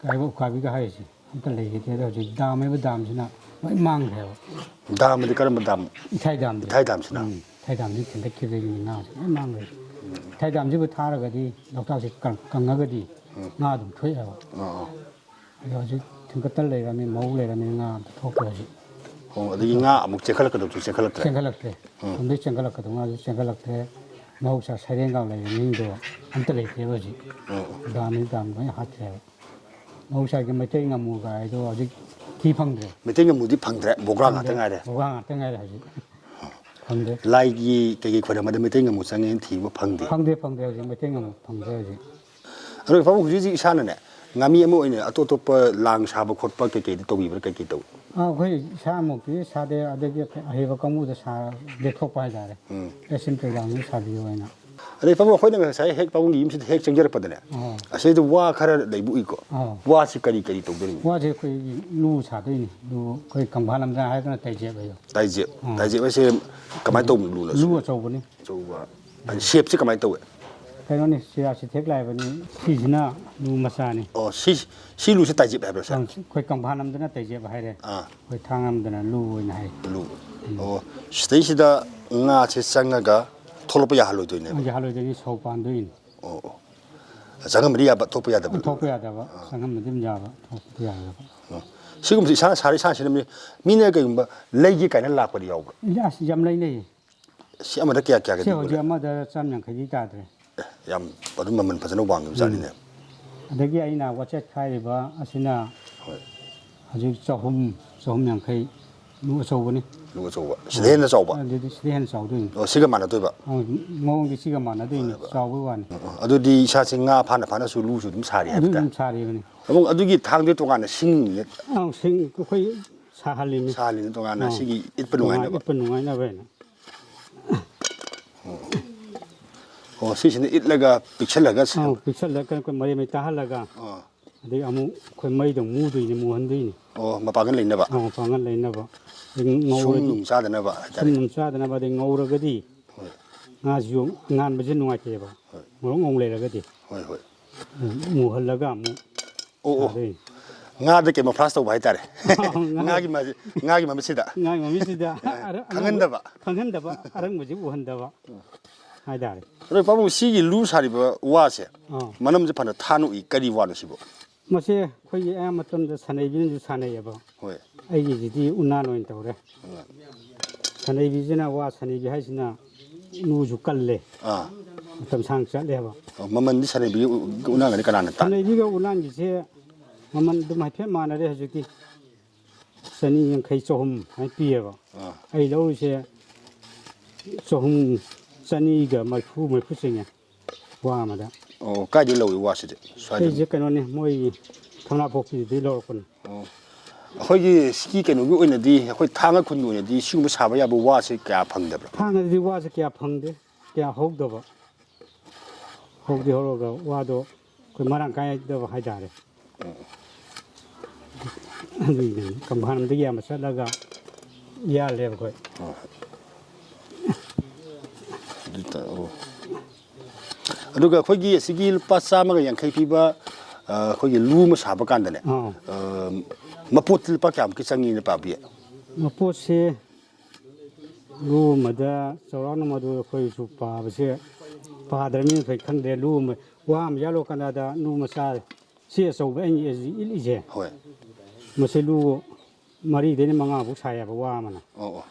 ꯀꯥꯏꯕ ꯎꯀꯥꯕꯤꯒ ꯍꯥꯏꯔꯤꯁꯦ ꯑꯝꯇ ꯂꯩꯈꯤꯗ꯭ꯔꯦꯗ꯫ ꯍꯧꯖꯤꯛ ꯗꯥꯝ ꯍꯥꯏꯕ ꯗꯥꯝꯁꯤꯅ ꯂꯣꯏ ꯃꯥꯡꯈ꯭ꯔꯦꯕ꯫ ꯗꯥꯝ ꯑꯗꯤ ꯀꯔꯝꯕ ꯗꯥꯝ? ꯏꯊꯥꯏ ꯗꯥꯝꯁꯦ꯫ ꯏꯊꯥꯏ ꯗꯥꯝꯁꯤꯅ? ꯎꯝ, ꯏꯊꯥꯏ ꯗꯥꯝꯁꯤ ꯊꯤꯟꯒꯠꯈꯤꯕꯗꯒꯤꯅꯤ ꯉꯥꯁꯦ ꯂꯣꯏ ꯃꯥꯡꯈ꯭ꯔꯦ꯫ ꯏꯊꯥꯏ ꯗꯥꯝꯁꯤꯕꯨ ꯊꯥꯔꯒꯗꯤ ꯂꯣꯛꯇꯥꯛꯁꯤ ꯀꯪ-, ꯀꯪꯉꯒꯗꯤ ꯎꯝ꯫ ꯉꯥ ꯑꯗꯨꯝ ꯊꯣꯛꯑꯦꯕ꯫ ꯑꯥ, ꯑꯥ꯫ ꯑꯗꯣ ꯍꯧꯖꯤꯛ ꯊꯤꯟꯒꯠꯇ ꯂꯩꯔꯝꯃꯤ, ꯃꯧ ꯂꯩꯔꯝꯃꯤ, ꯉꯥ ꯑꯝꯇ ꯊꯣꯛꯇ꯭ꯔꯦ ꯍꯧꯖꯤꯛ꯫ ꯑꯣ, ꯑꯗꯒꯤ ꯉꯥ ꯑꯃꯨꯛ ꯆꯦꯟꯈꯠꯂꯛꯀꯗꯧꯁꯨ ꯆꯦꯟꯈꯠꯂꯛꯇ꯭ꯔꯦ? ꯆꯦꯟꯈꯠꯂꯛꯇ꯭ꯔꯦ꯫ ꯎꯝ꯫ ꯑꯁꯣꯝꯗꯒꯤ ꯆꯦꯟꯈꯠꯂꯛꯀꯗꯧ ꯉꯥꯁꯨ ꯆꯦꯟꯈꯠꯂꯛꯇ꯭ꯔꯦ꯫ ꯃꯍꯧꯁꯥ ꯁꯩꯔꯦꯡꯒ ꯂꯩꯕ ꯃꯤꯗꯣ ꯑꯝꯇ ꯂꯩꯇ꯭ꯔꯦꯕ ꯍꯧꯖꯤꯛ꯫ ꯎꯝ꯫ ꯗꯥꯝ ꯗꯥꯝ ꯂꯣꯏ ꯍꯥꯠꯈ꯭ꯔꯦꯕ꯫ ꯃꯍꯧꯁꯥꯒꯤ ꯃꯩꯇꯩ ꯉꯥꯃꯨ ꯀꯥꯏꯗꯣ ꯍꯧꯖꯤꯛ ꯊꯤ ꯐꯪꯗ꯭ꯔꯦ꯫ ꯃꯩꯇꯩ ꯉꯥꯃꯨꯗꯤ ꯐꯪꯗ꯭ꯔꯦ, ꯕꯣꯒ꯭ꯔꯥ ꯉꯥꯛꯇ ꯐꯪꯗ꯭ꯔꯦ꯫ ꯉꯥꯏꯔꯦ꯫ ꯕꯣꯒ꯭ꯔꯥ ꯉꯥꯛꯇ ꯉꯥꯏꯔꯦ ꯍꯧꯖꯤꯛ꯫ ꯐꯪꯗ꯭ꯔꯦ꯫ ꯂꯥꯏꯒꯤ ꯀꯩꯀꯩ ꯈꯣꯏꯔꯝꯕꯗ ꯃꯩꯇꯩ ꯉꯥꯃꯨ ꯆꯪꯉꯦꯅ ꯊꯤꯕ ꯐꯪꯗꯦ꯫ ꯐꯪꯗꯦ, ꯐꯪꯗꯦ, ꯍꯧꯖꯤꯛ ꯃꯩꯇꯩ ꯉꯥꯃꯨ ꯐꯪꯗ꯭ꯔꯦ ꯍꯧꯖꯤꯛ꯫ ꯑꯗꯣ ꯏꯄꯥꯕꯨꯡ ꯍꯧꯖꯤꯛ ꯍꯧꯖꯤꯛ ꯏꯁꯥꯅꯅꯦ, ꯉꯥꯃꯤ ꯑꯃ ꯑꯣꯏꯅ ꯑꯇꯣꯞ ꯑꯇꯣꯞꯄ ꯂꯥꯡ ꯁꯥꯕ ꯈꯣꯠꯄ ꯀꯩꯀꯩꯗꯤ ꯇꯧꯕꯤꯕ꯭ꯔꯥ, ꯀꯩꯀꯩ ꯇꯧꯏ? ꯑꯥ, ꯑꯩꯈꯣꯏ ꯏꯁꯥꯃꯛꯇꯤ ꯁꯥꯗꯦ, ꯑꯗꯒꯤ ꯑꯍꯩꯕ ꯀꯥꯡꯕꯨꯗ ꯁꯥ-, ꯂꯦꯛꯊꯣꯛꯄ ꯍꯥꯏꯇꯥꯔꯦ꯫ ꯎꯝ꯫ ꯑꯦ, ꯁꯤꯝꯇ ꯂꯥꯡꯁꯤ ꯁꯥꯕꯤꯌꯨ ꯍꯥꯏꯅ꯫ ꯑꯗꯩ ꯄꯥꯕꯨꯡ ꯑꯩꯈꯣꯏꯅ ꯉꯁꯥꯏ ꯍꯦꯛ ꯄꯥꯕꯨꯡꯒꯤ ꯌꯨꯝꯁꯤꯗ ꯍꯦꯛ ꯆꯪꯖꯔꯛꯄꯗꯅꯦ, ꯑꯥ꯫ ꯑꯁꯤꯗ ꯋꯥ ꯈꯔ ꯂꯩꯕ ꯎꯏꯀꯣ꯫ ꯑꯥ꯫ ꯋꯥꯁꯤ ꯀꯔꯤ ꯀꯔꯤ ꯇꯧꯗꯣꯔꯤꯅꯣ? ꯋꯥꯁꯦ ꯑꯩꯈꯣꯏꯒꯤ ꯂꯨ ꯁꯥꯗꯣꯏꯅꯤ꯫ ꯂꯨ ꯑꯩꯈꯣꯏ ꯀꯪꯐꯥꯜ ꯂꯝꯖꯥ ꯍꯥꯏꯗꯅ ꯇꯥꯏꯖꯦꯞ ꯍꯥꯏꯌꯣ꯫ ꯇꯥꯏꯖꯦꯞ꯫ ꯑꯥ꯫ ꯇꯥꯏꯖꯦꯞ ꯍꯥꯏꯁꯦ ꯀꯃꯥꯏꯅ ꯇꯧꯕ ꯂꯨꯅꯣ ꯁꯤꯕꯨ? ꯂꯨ ꯑꯆꯧꯕꯅꯤ꯫ ꯑꯆꯧꯕ꯫ ꯎꯝ꯫ ꯍꯥꯏꯗꯤ ꯁꯦꯞꯁꯤ ꯀꯃꯥꯏꯅ ꯇꯧꯋꯦ? ꯀꯩꯅꯣꯅꯤ, ꯁꯤꯔꯥꯁꯤ ꯊꯦꯛ ꯂꯥꯛꯏꯕꯅꯤ꯫ ꯁꯤꯁꯤꯅ ꯂꯨ ꯃꯆꯥꯅꯤ꯫ ꯑꯣ, ꯁꯤ, ꯁꯤ ꯂꯨꯁꯤ ꯇꯥꯏꯖꯦꯞ ꯍꯥꯏꯕ꯭ꯔꯥ, ꯁꯥꯔ? ꯑꯪ, ꯑꯩꯈꯣꯏ ꯀꯪꯐꯥꯜ ꯂꯝꯗꯅ ꯇꯥꯏꯖꯦꯞ ꯍꯥꯏꯔꯦ꯫ ꯑꯥ꯫ ꯑꯩꯈꯣꯏ ꯊꯥꯡ ꯂꯝꯗꯅ ꯂꯨ ꯑꯣꯏꯅ ꯍꯥꯏ꯫ ꯂꯨ꯫ ꯎꯝ꯫ ꯑꯣ, ꯁꯤꯗꯩꯁꯤꯗ ꯉꯥꯁꯦ ꯆꯪꯉꯒ ꯊꯣꯛꯂꯛꯄ ꯌꯥꯍꯜꯂꯣꯏꯗꯣꯏꯅꯦꯕ? ꯌꯥꯍꯜꯂꯣꯏꯗꯣꯏꯅꯤ, ꯁꯧ ꯄꯥꯟꯗꯣꯏꯅꯤ꯫ ꯑꯣ, ꯑꯣ꯫ ꯆꯪꯉꯝꯕꯗꯤ ꯌꯥꯕ, ꯊꯣꯛꯄ ꯌꯥꯗꯕ? ꯊꯣꯛꯄ ꯌꯥꯗꯕ, ꯑꯥ꯫ ꯆꯪꯉꯝꯕꯗꯤ ꯑꯗꯨꯝ ꯌꯥꯕ, ꯊꯣꯛꯄꯗꯤ ꯌꯥꯗꯕ꯫ ꯑꯣ꯫ ꯁꯤꯒꯨꯝꯕꯁꯤ ꯏꯁꯥꯅ ꯁꯥꯔꯤ ꯏꯁꯥꯅ ꯁꯤꯟꯅꯕꯅꯤ꯫ ꯃꯤꯅ ꯀꯩꯒꯨꯝꯕ ꯂꯩꯒꯦ ꯀꯥꯏꯅ ꯂꯥꯛꯄꯗꯤ ꯌꯥꯎꯕ꯭ꯔꯥ? ꯑꯁ, ꯌꯥꯝ ꯂꯩꯅꯩꯌꯦ꯫ ꯁꯤ ꯑꯃꯗ ꯀꯌꯥ ꯀꯌꯥꯒꯗꯤ ꯁꯤ ꯍꯧꯖꯤꯛ ꯌꯣꯜꯂꯦ? ꯑꯃꯗ ꯆꯥꯝ ꯌꯥꯡꯈꯩꯗꯤ ꯇꯥꯗ꯭ꯔꯦ꯫ ꯑꯦ, ꯌꯥꯝ ꯑꯗꯨꯝ ꯃꯃꯜ ꯐꯖꯅ ꯋꯥꯡꯉꯤꯕ ꯖꯥꯠꯅꯤꯅꯦ꯫ ꯎꯝ꯫ ꯑꯗꯒꯤ ꯑꯩꯅ ꯋꯥꯆꯦꯠ ꯈꯥꯏꯔꯤꯕ ꯑꯁꯤꯅ ꯍꯣꯏ꯫ ꯍꯧꯖꯤꯛ ꯆꯍꯨꯝ, ꯆꯍꯨꯝ ꯌꯥꯡꯈꯩ, ꯂꯨ ꯑꯆꯧꯕꯅꯤ꯫ ꯂꯨ ꯑꯆꯧꯕ꯫ ꯁꯤꯗ ꯍꯦꯟꯅ ꯆꯥꯎꯕ? ꯑꯗꯨꯗꯤ ꯁꯤꯗ ꯍꯦꯟꯅ ꯆꯥꯎꯗꯣꯏꯅꯤ꯫ ꯑꯣ, ꯁꯤꯒ ꯃꯥꯟꯅꯗꯣꯏꯕ? ꯑꯧ, ꯃꯑꯣꯡꯗꯤ ꯁꯤꯒ ꯃꯥꯟꯅꯗꯣꯏꯅꯤ, ꯃꯥꯟꯅꯕ꯫ ꯆꯥꯎꯕꯩ ꯋꯥꯅꯤ꯫ ꯑꯣ, ꯑꯣ, ꯑꯗꯨꯗꯤ ꯏꯁꯥꯁꯦ ꯉꯥ ꯐꯥꯅ ꯐꯥꯅꯁꯨ ꯂꯨꯁꯨ ꯑꯗꯨꯝ ꯁꯥꯔꯤ ꯑꯗꯨ ꯍꯥꯏꯕ ꯇꯥꯏ꯫ ꯑꯗꯨꯝ ꯁꯥꯔꯤꯕꯅꯤ꯫ ꯑꯃꯨꯛ ꯑꯗꯨꯒꯤ ꯊꯥꯡꯗꯤ ꯇꯣꯉꯥꯟꯅ ꯁꯤꯡ ꯑꯧ, ꯁꯤꯡ ꯑꯩꯈꯣꯏ ꯁꯥꯍꯜꯂꯤꯅꯤ꯫ ꯁꯥꯍꯜꯂꯤꯅꯤ ꯇꯣꯉꯥꯟꯅ, ꯑꯧ꯫ ꯁꯤꯒꯤ ꯏꯠꯄ ꯇꯣꯉꯥꯟ ꯅꯨꯡꯉꯥꯏꯅꯕ? ꯏꯠꯄ ꯅꯨꯡꯉꯥꯏꯅꯕ ꯍꯥꯏꯅ꯫ ꯑꯣ, ꯁꯤꯁꯤꯅ ꯏꯠꯂꯒ ꯄꯤꯛꯁꯜꯂꯒ ꯑꯧ, ꯁꯦꯝꯕ? ꯄꯤꯛꯁꯜꯂꯒ ꯑꯩꯈꯣꯏ ꯃꯔꯦꯡ ꯃꯔꯦꯡ ꯇꯥꯍꯜꯂꯒ, ꯑꯥ꯫ ꯑꯗꯩ ꯑꯃꯨꯛ ꯑꯩꯈꯣꯏ ꯃꯩꯗ ꯑꯃꯨꯛ ꯃꯨꯗꯣꯏꯅꯤ, ꯃꯨꯍꯟꯗꯣꯏꯅꯤ꯫ ꯑꯣ, ꯃꯄꯥꯡꯒꯜ ꯂꯩꯅꯕ? ꯑꯧ, ꯃꯄꯥꯡꯒꯜ ꯂꯩꯅꯕ꯫ ꯑꯗꯩ ꯁꯨꯝ ꯉꯧꯔꯗꯤ ꯅꯨꯡ ꯆꯥꯗꯅꯕ ꯍꯥꯏꯇꯥꯔꯦ꯫ ꯁꯨꯝ ꯅꯨꯡ ꯆꯥꯗꯅꯕ, ꯑꯗꯩ ꯉꯧꯔꯒꯗꯤ ꯍꯣꯏ꯫ ꯉꯥꯁꯤꯁꯨ ꯉꯥꯟꯕꯁꯦ ꯅꯨꯡꯉꯥꯏꯇꯦꯕ꯫ ꯍꯣꯏ꯫ ꯉꯧꯔꯣꯛ ꯉꯧ ꯂꯩꯔꯒꯗꯤ꯫ ꯍꯣꯏ, ꯍꯣꯏ꯫ ꯎꯝ, ꯃꯨꯍꯜꯂꯒ ꯑꯃꯨꯛ ꯑꯣ, ꯑꯣ꯫ ꯁꯥꯗꯣꯏꯅꯤ꯫ ꯉꯥꯗ camouflage ꯇꯧꯕ ꯍꯥꯏꯇꯥꯔꯦ꯫ ꯉꯥ-, ꯉꯥꯒꯤ ꯃ-, ꯉꯥꯒꯤ ꯃꯃꯤꯠꯁꯤꯗ꯫ ꯉꯥꯒꯤ ꯃꯃꯤꯠꯁꯤꯗ ꯑꯔ-, ꯈꯪꯍꯟꯗꯕ꯫ ꯈꯪꯍꯟꯗꯕ, ꯑꯔꯪꯕꯁꯤ ꯎꯍꯟꯗꯕ ꯍꯥꯏꯇꯥꯔꯦ꯫ ꯑꯗꯣ ꯄꯥꯕꯨꯡ, ꯁꯤꯒꯤ ꯂꯨ ꯁꯥꯔꯤꯕ ꯋꯥꯁꯦ, ꯑꯥ꯫ ꯃꯅꯝꯁꯦ ꯐꯅ ꯊꯥꯅ ꯎꯏ, ꯀꯔꯤ ꯋꯥꯅꯣ ꯁꯤꯕꯣ? ꯃꯁꯦ ꯑꯩꯈꯣꯏꯒꯤ ꯑꯌꯥꯝꯕ ꯃꯇꯝꯗ ꯁꯥꯅꯩꯕꯤꯅꯁꯨ ꯁꯥꯅꯩꯌꯦꯕ꯫ ꯍꯣꯏ꯫ ꯑꯩꯒꯤꯁꯤꯗꯤ ꯎꯅꯥꯟ ꯑꯣꯏꯅ ꯇꯧꯔꯦ꯫ ꯎꯅꯥꯟ꯫ ꯁꯥꯅꯩꯕꯤꯁꯤꯅ, ꯋꯥ ꯁꯥꯅꯩꯕꯤ ꯍꯥꯏꯁꯤꯅ ꯂꯨꯁꯨ ꯀꯜꯂꯦ꯫ ꯑꯥ꯫ ꯃꯇꯝ ꯁꯥꯡ ꯆꯠꯂꯦꯕ꯫ ꯑꯣ, ꯃꯃꯟꯗꯤ ꯁꯥꯅꯩꯕꯤꯒ ꯎ-, ꯎꯅꯥꯟꯒꯗꯤ ꯀꯅꯥꯅ ꯇꯥꯡꯏ? ꯁꯥꯅꯩꯕꯤꯒ ꯎꯅꯥꯟꯒꯤꯁꯦ ꯃꯃꯟ ꯑꯗꯨꯝ ꯍꯥꯏꯐꯦꯠ ꯃꯥꯟꯅꯔꯦ ꯍꯧꯖꯤꯛꯇꯤ꯫ ꯆꯅꯤ ꯌꯥꯡꯈꯩ, ꯆꯍꯨꯝ ꯍꯥꯏꯅ ꯄꯤꯌꯦꯕ꯫ ꯑꯥ꯫ ꯑꯩ ꯂꯧꯔꯤꯁꯦ ꯆꯍꯨꯝ, ꯆꯅꯤꯒ ꯃꯔꯤꯐꯨ, ꯃꯔꯤꯐꯨ ꯆꯤꯡꯉꯦ꯫ ꯋꯥ ꯑꯃꯗ꯫ ꯑꯣ, ꯀꯥꯏꯗꯩ ꯂꯧꯏ ꯋꯥꯁꯤꯗꯤ? ꯁ꯭ꯋꯥꯏꯗ? ꯑꯩꯁꯦ ꯀꯩꯅꯣꯅꯤ, ꯃꯣꯏꯒꯤ ꯊꯝꯅꯥꯄꯣꯛꯄꯤꯗꯨꯗꯩ ꯂꯧꯔꯛꯄꯅꯤ꯫ ꯑꯣ꯫ ꯑꯩꯈꯣꯏꯒꯤ ꯁꯤꯒꯤ ꯀꯩꯅꯣꯒꯤ ꯑꯣꯏꯅꯗꯤ, ꯑꯩꯈꯣꯏ ꯊꯥꯡꯒ ꯈꯨꯟꯒꯤ ꯑꯣꯏꯅꯗꯤ ꯁꯤꯒꯨꯝꯕ ꯁꯥꯕ ꯌꯥꯕ ꯋꯥꯁꯦ ꯀꯌꯥ ꯐꯪꯗꯕ꯭ꯔꯥ? ꯊꯥꯡꯒꯗꯗꯤ ꯋꯥꯁꯦ ꯀꯌꯥ ꯐꯪꯗꯦ, ꯀꯌꯥ ꯍꯧꯗꯕ꯫ ꯍꯧꯗꯤ ꯍꯧꯔꯒ ꯋꯥꯗꯣ ꯑꯩꯈꯣꯏ ꯃꯔꯥꯡ ꯀꯥꯏꯗꯕ ꯍꯥꯏꯇꯥꯔꯦ꯫ ꯑꯗꯨꯒꯤꯅꯤ, ꯀꯪꯐꯥꯜ ꯂꯝꯗꯒꯤ ꯌꯥꯝꯕ ꯆꯠꯂꯒ ꯌꯥꯜꯂꯦꯕ ꯑꯩꯈꯣꯏ꯫ ꯑꯗꯨ ꯇ-, ꯑꯣ꯫ ꯑꯗꯨꯒ ꯑꯩꯈꯣꯏꯒꯤ ꯑꯁꯤꯒꯤ ꯂꯨꯄꯥ ꯆꯥꯝꯃꯒ ꯌꯥꯡꯈꯩ ꯄꯤꯕ, ꯑ, ꯑꯩꯈꯣꯏꯒꯤ ꯂꯨ ꯑꯃ ꯁꯥꯕ ꯀꯥꯟꯗꯅꯦ, ꯑꯥ꯫ ꯑ, ꯃꯄꯣꯠꯇꯤ ꯂꯨꯄꯥ ꯀꯌꯥꯃꯨꯛꯀꯤ ꯆꯪꯉꯤꯅ ꯄꯥꯕꯤ? ꯃꯄꯣꯠꯁꯦ ꯂꯨ ꯑꯃꯗ ꯆꯥꯎꯔꯥꯛꯅ ꯃꯗꯨ ꯑꯩꯈꯣꯏꯁꯨ ꯄꯥꯕꯁꯦ ꯄꯥꯗ꯭ꯔꯕꯅꯤꯅ ꯑꯩꯈꯣꯏ ꯈꯪꯗ꯭ꯔꯦ꯫ ꯂꯨ ꯑꯃ, ꯋꯥ ꯑꯃ ꯌꯥꯜꯂꯣ ꯀꯥꯟꯗ ꯂꯨ ꯃꯆꯥ ꯁꯤ ꯑꯆꯧꯕ ꯑꯩꯅ ꯏꯠꯂꯤꯁꯦ꯫ ꯍꯣꯏ꯫ ꯃꯁꯤ ꯂꯨ ꯃꯔꯤꯗꯩꯅ ꯃꯉꯥꯐꯧ ꯁꯥꯏꯌꯦꯕ ꯋꯥ ꯑꯃꯅ꯫ ꯑꯣ, ꯑꯣ꯫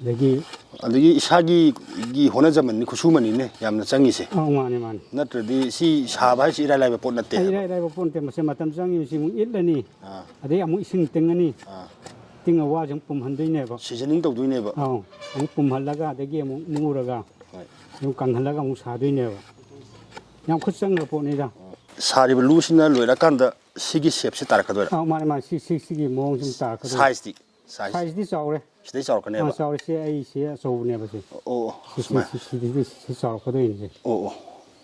ꯑꯗꯒꯤ ꯑꯗꯒꯤ ꯏꯁꯥꯒꯤ ꯒꯤ ꯍꯣꯠꯅꯖꯃꯟꯅꯤ, ꯈꯨꯠꯁꯨꯃꯟꯅꯤꯅꯦ ꯌꯥꯝꯅ ꯆꯪꯉꯤꯁꯦ꯫ ꯑꯧ, ꯃꯥꯅꯦ, ꯃꯥꯅꯦ꯫ ꯅꯠꯇ꯭ꯔꯗꯤ ꯁꯤ ꯁꯥꯕ ꯍꯥꯏꯁꯤ ꯏꯔꯥꯏ ꯂꯥꯏꯕ ꯄꯣꯠ ꯅꯠꯇꯦ ꯑꯩ ꯍꯥꯏꯕ꯫ ꯏꯔꯥꯏ ꯂꯥꯏꯕ ꯄꯣꯠ ꯅꯠꯇꯦ꯫ ꯃꯁꯤ ꯃꯇꯝ ꯆꯪꯉꯤ, ꯃꯁꯤ ꯑꯃꯨꯛ ꯏꯠꯂꯅꯤ꯫ ꯑꯥ꯫ ꯑꯗꯩ ꯑꯃꯨꯛ ꯏꯁꯤꯡ ꯇꯤꯡꯉꯅꯤ꯫ ꯑꯥ꯫ ꯇꯤꯡꯉ ꯋꯥꯁꯦ ꯑꯃꯨꯛ ꯄꯨꯝꯍꯟꯗꯣꯏꯅꯦꯕ꯫ Seasoning ꯇꯧꯗꯣꯏꯅꯦꯕ꯫ ꯑꯧ꯫ ꯑꯃꯨꯛ ꯄꯨꯝꯍꯜꯂꯒ ꯑꯗꯒꯤ ꯑꯃꯨꯛ ꯃꯨꯔꯒ ꯍꯣꯏ꯫ ꯑꯗꯨꯝ ꯀꯪꯍꯜꯂꯒ ꯑꯃꯨꯛ ꯁꯥꯗꯣꯏꯅꯦꯕ꯫ ꯌꯥꯝ ꯈꯨꯠ ꯆꯪꯈ꯭ꯔ ꯄꯣꯠꯅꯤꯗ꯫ ꯁꯥꯔꯤꯕ ꯂꯨꯁꯤꯅ ꯂꯣꯏꯔꯀꯥꯟꯗ ꯁꯤꯒꯤ shapeꯁꯦ ꯇꯥꯔꯛꯀꯗꯣꯏꯔꯥ? ꯑꯧ, ꯃꯥꯅꯦ, ꯃꯥꯅꯦ꯫ ꯁꯤ, ꯁꯤ, ꯁꯤꯒꯤ ꯃꯑꯣꯡꯁꯤ ꯑꯗꯨꯝ ꯇꯥꯔꯛꯀꯗꯣꯏꯅꯤ꯫ Sizeꯇꯤ? Size꯫ Sizeꯇꯤ ꯆꯥꯎꯔꯦ꯫ ꯁꯤꯗꯩ ꯆꯥꯎꯔꯛꯀꯅꯦꯕ? ꯑꯥ, ꯆꯥꯎꯔꯦ꯫ ꯁꯤ ꯑꯩꯁꯦ ꯑꯆꯧꯕꯅꯦꯕ ꯁꯤ꯫ ꯑꯣ, ꯑꯣ, ꯁꯤ, ꯁꯤ, ꯁꯨꯃꯥꯏꯅ꯫ ꯁꯤ, ꯁꯤꯗꯒꯤ ꯁꯤ ꯆꯥꯎꯔꯛꯀꯗꯣꯏꯅꯤ ꯁꯤ꯫ ꯑꯣ, ꯑꯣ꯫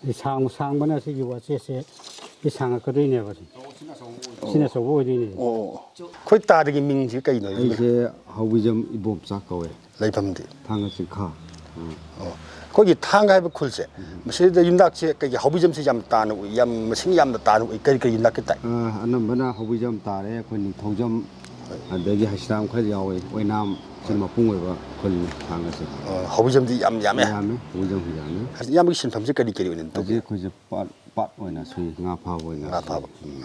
ꯁꯤ ꯁꯥꯡ-, ꯁꯥꯡꯕꯅ ꯁꯤꯒꯤ ꯋꯥꯆꯦꯁꯁꯦ ꯁꯤ ꯁꯥꯡꯉꯛꯀꯗꯣꯏꯅꯦꯕ ꯁꯤ꯫ ꯁꯤꯅ ꯑꯆꯧꯕ ꯑꯣꯏꯗꯣꯏꯅꯤ꯫ ꯑꯣ, ꯑꯣ, ꯑꯣ꯫ ꯑꯩꯈꯣꯏ ꯇꯥꯗꯒꯤ ꯃꯤꯡꯁꯤ ꯀꯩꯅꯣ? ꯑꯩꯁꯦ ꯍꯥꯎꯕꯤꯖꯝ ꯏꯕꯣꯝꯆꯥ ꯀꯧꯋꯦ꯫ ꯂꯩꯐꯝꯗꯤ? ꯊꯥꯡꯒ ꯆꯤꯡꯈꯥ꯫ ꯎꯝ꯫ ꯑꯣ꯫ ꯑꯩꯈꯣꯏꯒꯤ ꯊꯥꯡꯒ ꯍꯥꯏꯕ ꯈꯨꯜꯁꯦ, ꯃꯁꯤꯗ ꯌꯨꯝꯅꯥꯛꯁꯦ ꯀꯩꯒꯤ ꯍꯥꯎꯕꯤꯖꯝꯁꯦ ꯌꯥꯝ ꯇꯥꯅ ꯎꯏ, ꯌꯥꯝ ꯃꯁꯤꯡ ꯌꯥꯝꯅ ꯇꯥꯅ ꯎꯏ, ꯀꯔꯤ ꯀꯔꯤ ꯌꯨꯝꯅꯥꯛꯀꯤ ꯇꯥꯏ? ꯑ, ꯑꯅꯝꯕꯅ ꯍꯥꯎꯕꯤꯖꯝ ꯇꯥꯔꯦ, ꯑꯩꯈꯣꯏ ꯅꯤꯡꯊꯧꯖꯝ, ꯑꯗꯒꯤ ꯍꯩꯁ꯭ꯔꯥꯝ ꯈꯔ ꯌꯥꯎꯋꯦ, ꯑꯣꯏꯅꯥꯝ, ꯁꯤꯅ ꯃꯄꯨꯡ ꯑꯣꯏꯕ ꯈꯨꯜꯅꯤ ꯊꯥꯡꯒꯁꯦ꯫ ꯑ, ꯍꯥꯎꯕꯤꯖꯝꯗꯤ ꯌꯥꯝ ꯌꯥꯝꯃꯦ꯫ ꯌꯥꯝꯃꯦ, ꯍꯥꯎꯕꯤꯖꯝ ꯌꯥꯝꯃꯦ꯫ ꯏꯌꯥꯝꯕꯒꯤ ꯁꯤꯟꯐꯝꯁꯦ ꯀꯔꯤ ꯀꯔꯤ ꯑꯣꯏꯅ ꯍꯧꯖꯤꯛ ꯇꯧꯒꯦ? ꯑꯩꯈꯣꯏꯁꯦ ꯄꯥꯠ, ꯄꯥꯠ ꯑꯣꯏꯅ ꯁꯨꯏ, ꯉꯥ ꯐꯥꯕ ꯑꯣꯏꯅ ꯉꯥ ꯁꯨꯏ꯫ ꯐꯥꯕ꯫ ꯎꯝ꯫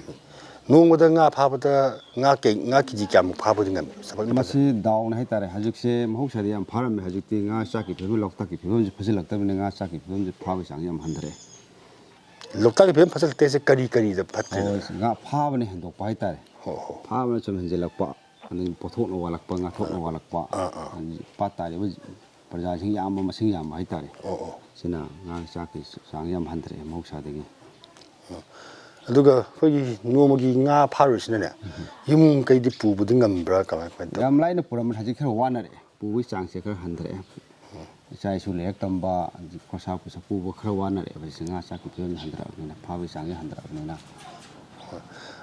ꯅꯣꯡꯃꯗ ꯉꯥ ꯐꯥꯕꯗ ꯉꯥ ꯀꯦ-, ꯉꯥ ꯀꯦꯖꯤ ꯀꯌꯥꯃꯨꯛ ꯐꯥꯕꯗꯤ ꯉꯝꯃꯤ? ꯊꯕꯛꯅ ꯃꯁꯤ ꯐꯖꯅ ꯗꯥꯎꯅ ꯍꯥꯏꯇꯥꯔꯦ꯫ ꯍꯧꯖꯤꯛꯁꯦ ꯃꯍꯧꯁꯥꯗꯤ ꯌꯥꯝ ꯐꯥꯔꯝꯃꯦ, ꯍꯧꯖꯤꯛꯇꯤ ꯉꯥ ꯆꯥꯛꯀꯤ ꯐꯤꯕꯝ, ꯂꯣꯛꯇꯥꯛꯀꯤ ꯐꯤꯕꯝꯁꯦ ꯐꯖꯤꯜꯂꯛꯇꯕꯅꯤꯅ ꯉꯥ ꯆꯥꯛꯀꯤ ꯐꯤꯕꯝꯁꯦ ꯐꯥꯕꯒꯤ ꯆꯥꯡꯁꯦ ꯌꯥꯝ ꯍꯟꯊꯔꯛꯑꯦ꯫ ꯂꯣꯛꯇꯥꯛꯀꯤ ꯐꯤꯕꯝ ꯐꯖꯤꯜꯂꯛꯇꯦꯁꯦ ꯀꯔꯤ ꯀꯔꯤꯗ ꯐꯠꯇ꯭ꯔꯤꯅꯣ? ꯍꯣꯏ, ꯉꯥ ꯐꯥꯕꯅ ꯍꯦꯟꯗꯣꯛꯄ ꯍꯥꯏꯇꯥꯔꯦ꯫ ꯍꯣ, ꯍꯣ꯫ ꯐꯥꯕꯅ ꯁꯨꯝ ꯍꯦꯟꯖꯤꯜꯂꯛꯄ, ꯑꯗꯒꯤ ꯄꯣꯠꯊꯣꯛꯅ ꯋꯥꯠꯂꯛꯄ, ꯉꯥꯊꯣꯛꯅ ꯋꯥꯠꯂꯛꯄ, ꯑꯥ, ꯑꯥ꯫ ꯑꯗꯒꯤ ꯄꯥꯠ ꯇꯥꯔꯤꯕ ꯄ꯭ꯔꯖꯥꯁꯤꯡ ꯌꯥꯝꯕ, ꯃꯁꯤꯡ ꯌꯥꯝꯕ ꯍꯥꯏꯇꯥꯔꯦ꯫ ꯑꯣ, ꯑꯣ꯫ ꯁꯤꯅ ꯉꯥ ꯆꯥꯛꯀꯤ ꯆꯥꯡ ꯌꯥꯝ ꯍꯟꯊꯔꯛꯑꯦ ꯃꯍꯧꯁꯥꯗꯒꯤ꯫ ꯑꯣ꯫ ꯑꯗꯨꯒ ꯑꯩꯈꯣꯏꯒꯤ ꯅꯣꯡꯃꯒꯤ ꯉꯥ ꯐꯥꯔꯨꯔꯤꯁꯤꯅꯅꯦ, ꯎꯝ꯫ ꯌꯨꯝ ꯀꯩꯗꯤ ꯄꯨꯕꯗꯤ ꯉꯝꯕ꯭ꯔꯥ? ꯀꯃꯥꯏ, ꯀꯃꯥꯏꯅ ꯇꯧ? ꯌꯥꯝ ꯂꯥꯏꯅ ꯄꯨꯔꯝꯕꯅꯤ, ꯍꯧꯖꯤꯛ ꯈꯔ ꯋꯥꯅꯔꯛꯑꯦ꯫ ꯄꯨꯕꯒꯤ ꯆꯥꯡꯁꯦ ꯈꯔ ꯍꯟꯊꯔꯛꯑꯦ꯫ ꯏꯆꯥ ꯏꯁꯨ ꯂꯥꯏꯔꯤꯛ ꯇꯝꯕ, ꯑꯗꯒꯤ ꯈꯣꯔꯁꯥ ꯄꯨꯁꯥ ꯄꯨꯕ ꯈꯔ ꯋꯥꯅꯔꯛꯑꯦꯕ꯫ ꯍꯧꯖꯤꯛꯁꯦ ꯉꯥ ꯆꯥꯛꯀꯤ ꯐꯤꯕꯝꯁꯦ ꯍꯟꯊꯔꯛꯑꯕꯅꯤꯅ, ꯐꯥꯕꯒꯤ ꯆꯥꯡꯁꯦ ꯍꯟꯊꯔꯛꯑꯕꯅꯤꯅ꯫ ꯍꯣꯏ꯫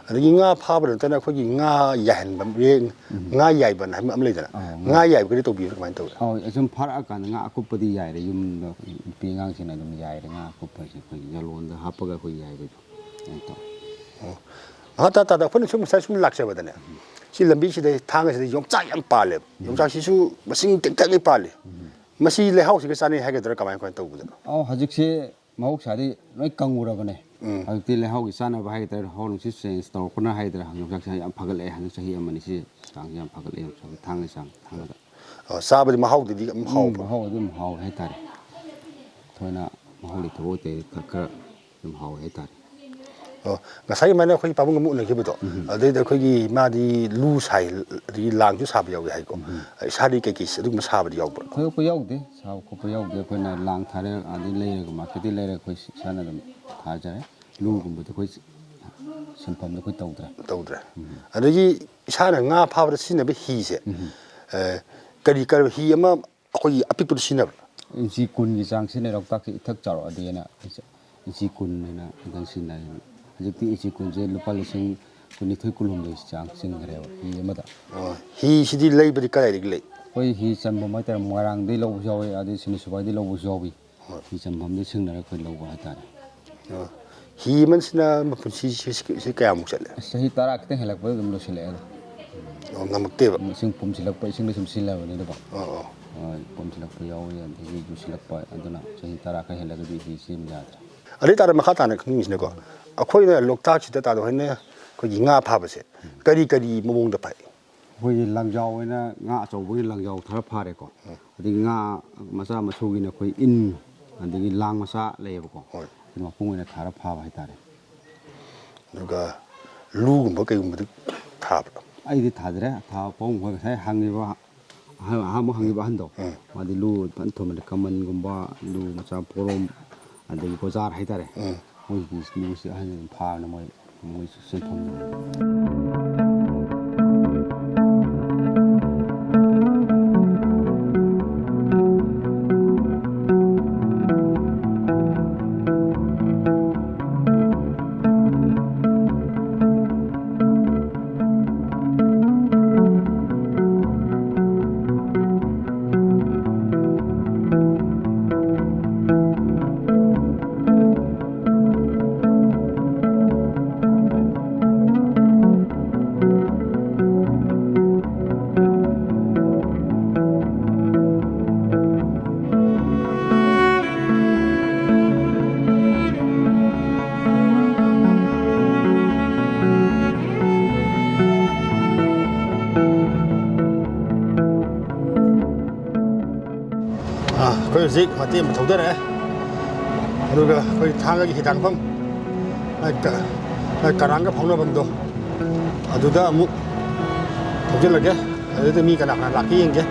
ꯑꯗꯒꯤ ꯉꯥ ꯐꯥꯕ ꯅꯠꯇꯅ ꯑꯩꯈꯣꯏꯒꯤ ꯉꯥ ꯌꯥꯏꯍꯟꯕ, ꯎꯝ꯫ ꯉꯥ ꯌꯥꯏꯕ ꯍꯥꯏꯕ ꯑꯃ ꯂꯩꯗꯅ, ꯑꯧ, ꯉꯥ ꯉꯥ ꯌꯥꯏꯕꯒꯗꯤ ꯇꯧꯕꯤꯕ꯭ꯔꯥ, ꯀꯃꯥꯏꯅ ꯇꯧꯏ? ꯑꯧ, ꯑꯁꯨꯝ ꯐꯥꯔꯛꯑꯀꯥꯟꯗ ꯉꯥ ꯑꯀꯨꯞꯄꯗꯤ ꯌꯥꯏꯔꯦ, ꯌꯨꯝꯗ ꯅꯨꯄꯤ ꯑꯉꯥꯡꯁꯤꯡꯅ ꯑꯗꯨꯝ ꯌꯥꯏꯔꯦ, ꯉꯥ ꯑꯀꯨꯞꯄꯁꯦ ꯑꯩꯈꯣꯏꯒꯤ ꯖꯥꯂꯣꯟꯗ ꯍꯥꯞꯄꯒ ꯑꯩꯈꯣꯏ ꯌꯥꯏꯕꯗꯣ꯫ ꯑꯗꯨꯃꯥꯏꯅ ꯇꯧꯋꯦ꯫ ꯑꯣ꯫ ꯃꯈꯥ ꯇꯥ ꯇꯥꯗ ꯑꯩꯈꯣꯏꯅ ꯁꯨꯝ ꯉꯁꯥꯏ ꯁꯨꯝ ꯂꯥꯛꯆꯕꯗꯅꯦ, ꯁꯤ ꯂꯝꯕꯤꯁꯤꯗ, ꯊꯥꯡꯒꯁꯤꯗ ꯌꯣꯡꯆꯥꯛ ꯌꯥꯝ ꯄꯥꯜꯂꯦꯕ꯫ ꯎꯝ꯫ ꯌꯣꯡꯆꯥꯛꯁꯤꯁꯨ ꯃꯁꯤꯡ ꯇꯦꯛꯇꯒꯩ ꯄꯥꯜꯂꯤ꯫ ꯎꯝ꯫ ꯃꯁꯤ ꯂꯩꯍꯥꯎꯁꯤꯒ ꯆꯥꯅꯩ ꯍꯥꯏꯒꯗ꯭ꯔꯥ, ꯀꯃꯥꯏ, ꯀꯃꯥꯏꯅ ꯇꯧꯕꯗꯅꯣ? ꯑꯧ, ꯍꯧꯖꯤꯛꯁꯦ ꯃꯍꯧꯁꯥꯗꯤ ꯂꯣꯏ ꯀꯪꯉꯨꯔꯕꯅꯦ꯫ ꯎꯝ꯫ ꯍꯧꯖꯤꯛꯇꯤ ꯂꯩꯍꯥꯎꯒꯤ ꯆꯥꯅꯕ ꯍꯥꯏꯒꯗ꯭ꯔꯥ, ꯍꯋꯥ ꯅꯨꯡꯁꯤꯠ ꯆꯦꯟꯖ ꯇꯧꯔꯛꯄꯅ ꯍꯥꯏꯒꯗ꯭ꯔꯥ, ꯌꯣꯡꯆꯥꯛꯁꯦ ꯌꯥꯝ ꯐꯒꯠꯂꯛꯑꯦ꯫ ꯍꯟꯗꯛ ꯆꯍꯤ ꯑꯃꯅꯤ ꯁꯤ ꯆꯥꯡꯁꯦ ꯌꯥꯝ ꯐꯒꯠꯂꯛꯑꯦ, ꯌꯣꯡꯆꯥꯛꯁꯦ ꯊꯥꯡꯒ ꯆꯥꯡ ꯊꯥꯡꯒꯗ꯫ ꯑ, ꯆꯥꯕꯗꯤ ꯃꯍꯥꯎꯗꯗꯤ ꯑꯗꯨꯝ ꯎꯝ, ꯍꯥꯎꯕ꯭ꯔꯣ? ꯃꯍꯥꯎ ꯑꯗꯨꯝ ꯍꯥꯎꯋꯦ ꯍꯥꯏꯇꯥꯔꯦ꯫ ꯊꯣꯏꯅ ꯃꯍꯥꯎ ꯂꯩꯇꯕ ꯑꯣꯏꯗꯦ, ꯈ-, ꯈꯔ ꯑꯗꯨꯝ ꯍꯥꯎꯋꯦ ꯍꯥꯏꯇꯥꯔꯦ꯫ ꯑꯣ, ꯉꯁꯥꯏꯒꯤ ꯑꯗꯨꯃꯥꯏꯅ ꯑꯩꯈꯣꯏ ꯄꯥꯕꯨꯡ ꯑꯃ ꯎꯅꯈꯤꯕꯗꯣ, ꯎꯝ꯫ ꯑꯗꯩꯗ ꯑꯩꯈꯣꯏꯒꯤ ꯃꯥꯗꯤ ꯂꯨ ꯁꯥꯏ, ꯑꯗꯒꯤ ꯂꯥꯡꯁꯨ ꯁꯥꯕ ꯌꯥꯎꯏ ꯍꯥꯏꯀꯣ꯫ ꯎꯝ꯫ ꯏꯁꯥꯗꯤ ꯀꯩꯀꯩ ꯑꯗꯨꯒꯨꯝꯕ ꯁꯥꯕꯗꯤ ꯌꯥꯎꯕ꯭ꯔꯣ? ꯊꯣꯏꯗꯣꯛꯄ ꯌꯥꯎꯗꯦ, ꯁꯥꯕ ꯈꯣꯠꯄ ꯌꯥꯎꯗꯦ꯫ ꯑꯩꯈꯣꯏꯅ ꯂꯥꯡ ꯊꯥꯔꯦ, ꯑꯗꯩ ꯂꯩꯔꯒ, ꯃꯥꯔꯀꯦꯠꯇꯒꯤ ꯂꯩꯔꯒ ꯑꯩꯈꯣꯏ ꯏꯁꯥꯅ ꯑꯗꯨꯝ ꯊꯥꯖꯔꯦ꯫ ꯂꯨꯒꯨꯝꯕꯗꯤ ꯑꯩꯈꯣꯏ ꯁꯤꯟꯐꯝꯗ ꯑꯩꯈꯣꯏ ꯇꯧꯗ꯭ꯔꯦ꯫ ꯇꯧꯗ꯭ꯔꯦ꯫ ꯎꯝ꯫ ꯑꯗꯒꯤ ꯏꯁꯥꯅ ꯉꯥ ꯐꯥꯕꯗ ꯁꯤꯖꯤꯟꯅꯕ ꯍꯤꯁꯦ, ꯎꯝ꯫ ꯑ, ꯀꯔꯤ, ꯀꯔꯤ ꯍꯤ ꯑꯃ ꯑꯩꯈꯣꯏꯒꯤ ꯑꯄꯤꯛꯄꯗ ꯁꯤꯖꯤꯟꯅꯕ꯭ꯔꯥ? ꯏꯟꯆꯤ ꯀꯨꯟꯒꯤ ꯆꯥꯡ ꯁꯤꯖꯤꯟꯅꯩ, ꯂꯣꯛꯇꯥꯛꯁꯦ ꯏꯊꯛ ꯆꯥꯎꯔꯛꯑꯗꯤꯅ ꯏꯟꯆꯤ ꯀꯨꯟ ꯍꯥꯏꯅ ꯑꯗꯨꯝ ꯁꯤꯖꯤꯟꯅꯩ꯫ ꯍꯧꯖꯤꯛꯇꯤ ꯏꯟꯆꯤ ꯀꯨꯟꯁꯦ ꯂꯨꯄꯥ ꯂꯤꯁꯤꯡ ꯀꯨꯟꯅꯤꯊꯣꯏ, ꯀꯨꯟꯍꯨꯝꯗꯣꯏ ꯆꯥꯡ ꯆꯤꯡꯈ꯭ꯔꯦꯕ ꯍꯤ ꯑꯃꯗ꯫ ꯑꯣ, ꯍꯤꯁꯤꯗꯤ ꯂꯩꯕꯗꯤ ꯀꯗꯥꯏꯗꯒꯤ ꯂꯩ? ꯑꯩꯈꯣꯏ ꯍꯤ ꯆꯟꯐꯝ ꯍꯥꯏꯇꯥꯔꯦ, ꯃꯣꯏꯔꯥꯡꯗꯩ ꯂꯧꯕꯁꯨ ꯌꯥꯎꯏ, ꯑꯗꯩ ꯁꯤꯅ ꯁꯨꯕꯥꯏꯗꯩ ꯂꯧꯕꯁꯨ ꯌꯥꯎꯏ꯫ ꯍꯣꯏ꯫ ꯍꯤ ꯆꯟꯐꯝꯗ ꯁꯤꯡꯅꯔꯒ ꯑꯩꯈꯣꯏ ꯂꯧꯕ ꯍꯥꯏꯇꯥꯔꯦ꯫ ꯑꯣ꯫ ꯍꯤ ꯑꯃꯁꯤꯅ ꯃꯄꯨꯟꯁꯤ ꯁꯤ, ꯁꯤ, ꯁꯤ ꯀꯌꯥꯃꯨꯛ ꯆꯠꯂꯦ? ꯑꯁ, ꯆꯍꯤ ꯇꯔꯥ ꯈꯤꯇꯪ ꯍꯦꯜꯂꯛꯄꯗ ꯑꯗꯨꯝ ꯂꯣꯏꯁꯤꯜꯂꯛꯑꯦꯗ꯫ ꯑꯣ, ꯉꯝꯃꯛꯇꯦꯕ? ꯏꯁꯤꯡ ꯄꯨꯝꯁꯤꯜꯂꯛꯄ, ꯏꯁꯤꯡꯗ ꯁꯨꯝ ꯁꯤꯖꯤꯟꯅꯕꯅꯤꯅꯀꯣ꯫ ꯑꯣ, ꯑꯣ꯫ ꯍꯣꯏ, ꯄꯨꯝꯁꯤꯜꯂꯛꯄ ꯌꯥꯎꯏ, ꯑꯗꯒꯤ ꯂꯨꯁꯤꯜꯂꯛꯄ, ꯑꯗꯨꯅ ꯆꯍꯤ ꯇꯔꯥ ꯈꯔ ꯍꯦꯜꯂꯒꯗꯤ ꯍꯤ ꯁꯤꯖꯤꯟꯅꯕ ꯌꯥꯗ꯭ꯔꯦ꯫ ꯑꯗꯨ ꯑꯣꯏꯇꯥꯔꯗꯤ ꯃꯈꯥ ꯇꯥꯅ ꯈꯪꯅꯤꯡꯉꯤꯁꯤꯅꯀꯣ, ꯑꯩꯈꯣꯏꯅ ꯂꯣꯛꯇꯥꯛꯁꯤꯗ, ꯇꯥꯗꯣ ꯍꯣꯏꯅ ꯑꯩꯈꯣꯏꯒꯤ ꯉꯥ ꯐꯥꯕꯁꯦ ꯀꯔꯤ ꯀꯔꯤ ꯃꯑꯣꯡꯗ ꯐꯥꯏ? ꯑꯩꯈꯣꯏꯒꯤ ꯂꯪꯖꯥꯎ ꯑꯣꯏꯅ, ꯉꯥ ꯑꯆꯧꯕꯒꯤ ꯂꯪꯖꯥꯎ ꯊꯥꯔ ꯐꯥꯔꯦꯀꯣ꯫ ꯎꯝ꯫ ꯑꯗꯒꯤ ꯉꯥ ꯃꯆꯥ ꯃꯁꯨꯒꯤꯅ ꯑꯩꯈꯣꯏ ꯏꯟ, ꯑꯗꯒꯤ ꯂꯥꯡ ꯃꯆꯥ ꯂꯩꯌꯦꯕꯀꯣ꯫ ꯍꯣꯏ꯫ ꯑꯗꯨ ꯃꯄꯨꯡ ꯑꯣꯏꯅ ꯊꯥꯔ ꯐꯥꯕ ꯍꯥꯏꯇꯥꯔꯦ꯫ ꯑꯗꯨꯒ ꯂꯨꯒꯨꯝꯕ ꯀꯩꯒꯨꯝꯕꯗꯤ ꯊꯥꯕ꯭ꯔꯥ? ꯑꯩꯗꯤ ꯊꯥꯗ꯭ꯔꯦ꯫ ꯊꯥꯕ ꯄꯣꯡ ꯍꯣꯏ ꯉꯁꯥꯏ ꯍꯪꯉꯤꯕ ꯑꯍ-, ꯑꯍꯥꯟꯕ ꯍꯪꯉꯤꯕ ꯑꯍꯟꯗꯣ, ꯎꯝ꯫ ꯃꯥꯗꯤ ꯂꯨ ꯐꯖꯅ ꯊꯨꯝꯃꯜꯂꯦ, ꯀꯃꯟꯒꯨꯝꯕ, ꯂꯨ ꯃꯆꯥ, ꯄꯣꯔꯣꯝ, ꯑꯗꯒꯤ ꯒꯣꯖꯥꯔ ꯍꯥꯏꯇꯥꯔꯦ꯫ ꯎꯝ꯫ ꯃꯣꯏꯒꯤ ꯂꯨꯁꯤ ꯑꯍꯟ ꯑꯗꯨꯝ ꯐꯥꯔꯅ ꯃꯣꯏ, ꯃꯣꯏ ꯁꯦꯟꯐꯝ꯫ ꯑꯥ, ꯑꯩꯈꯣꯏ ꯍꯧꯖꯤꯛ ꯃꯇꯦꯛ ꯑꯃ ꯊꯧꯗꯔꯛꯑꯦ꯫ ꯑꯗꯨꯒ ꯑꯩꯈꯣꯏ ꯊꯥꯡꯒꯒꯤ ꯍꯤꯗꯥꯛꯐꯝ, ꯑ, ꯀ-, ꯑ, ꯀꯔꯥꯡꯒ ꯐꯥꯎꯅꯐꯝꯗꯣ, ꯑꯗꯨꯗ ꯑꯃꯨꯛ ꯊꯧꯖꯤꯜꯂꯒꯦ꯫ ꯑꯗꯨꯗ ꯃꯤ ꯀꯅꯥ ꯀꯅꯥ ꯂꯥꯛꯀꯦ ꯌꯦꯡꯒꯦ꯫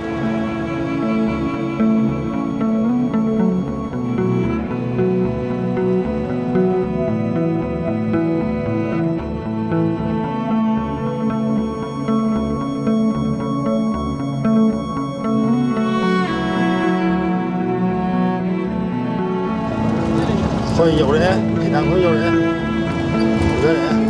ꯑꯩꯈꯣꯏ ꯌꯧꯔꯛꯑꯦ, ꯍꯤꯗꯥꯛ ꯍꯣꯏ ꯌꯧꯔꯛꯑꯦ꯫ ꯌꯧꯖꯔꯛꯑꯦ꯫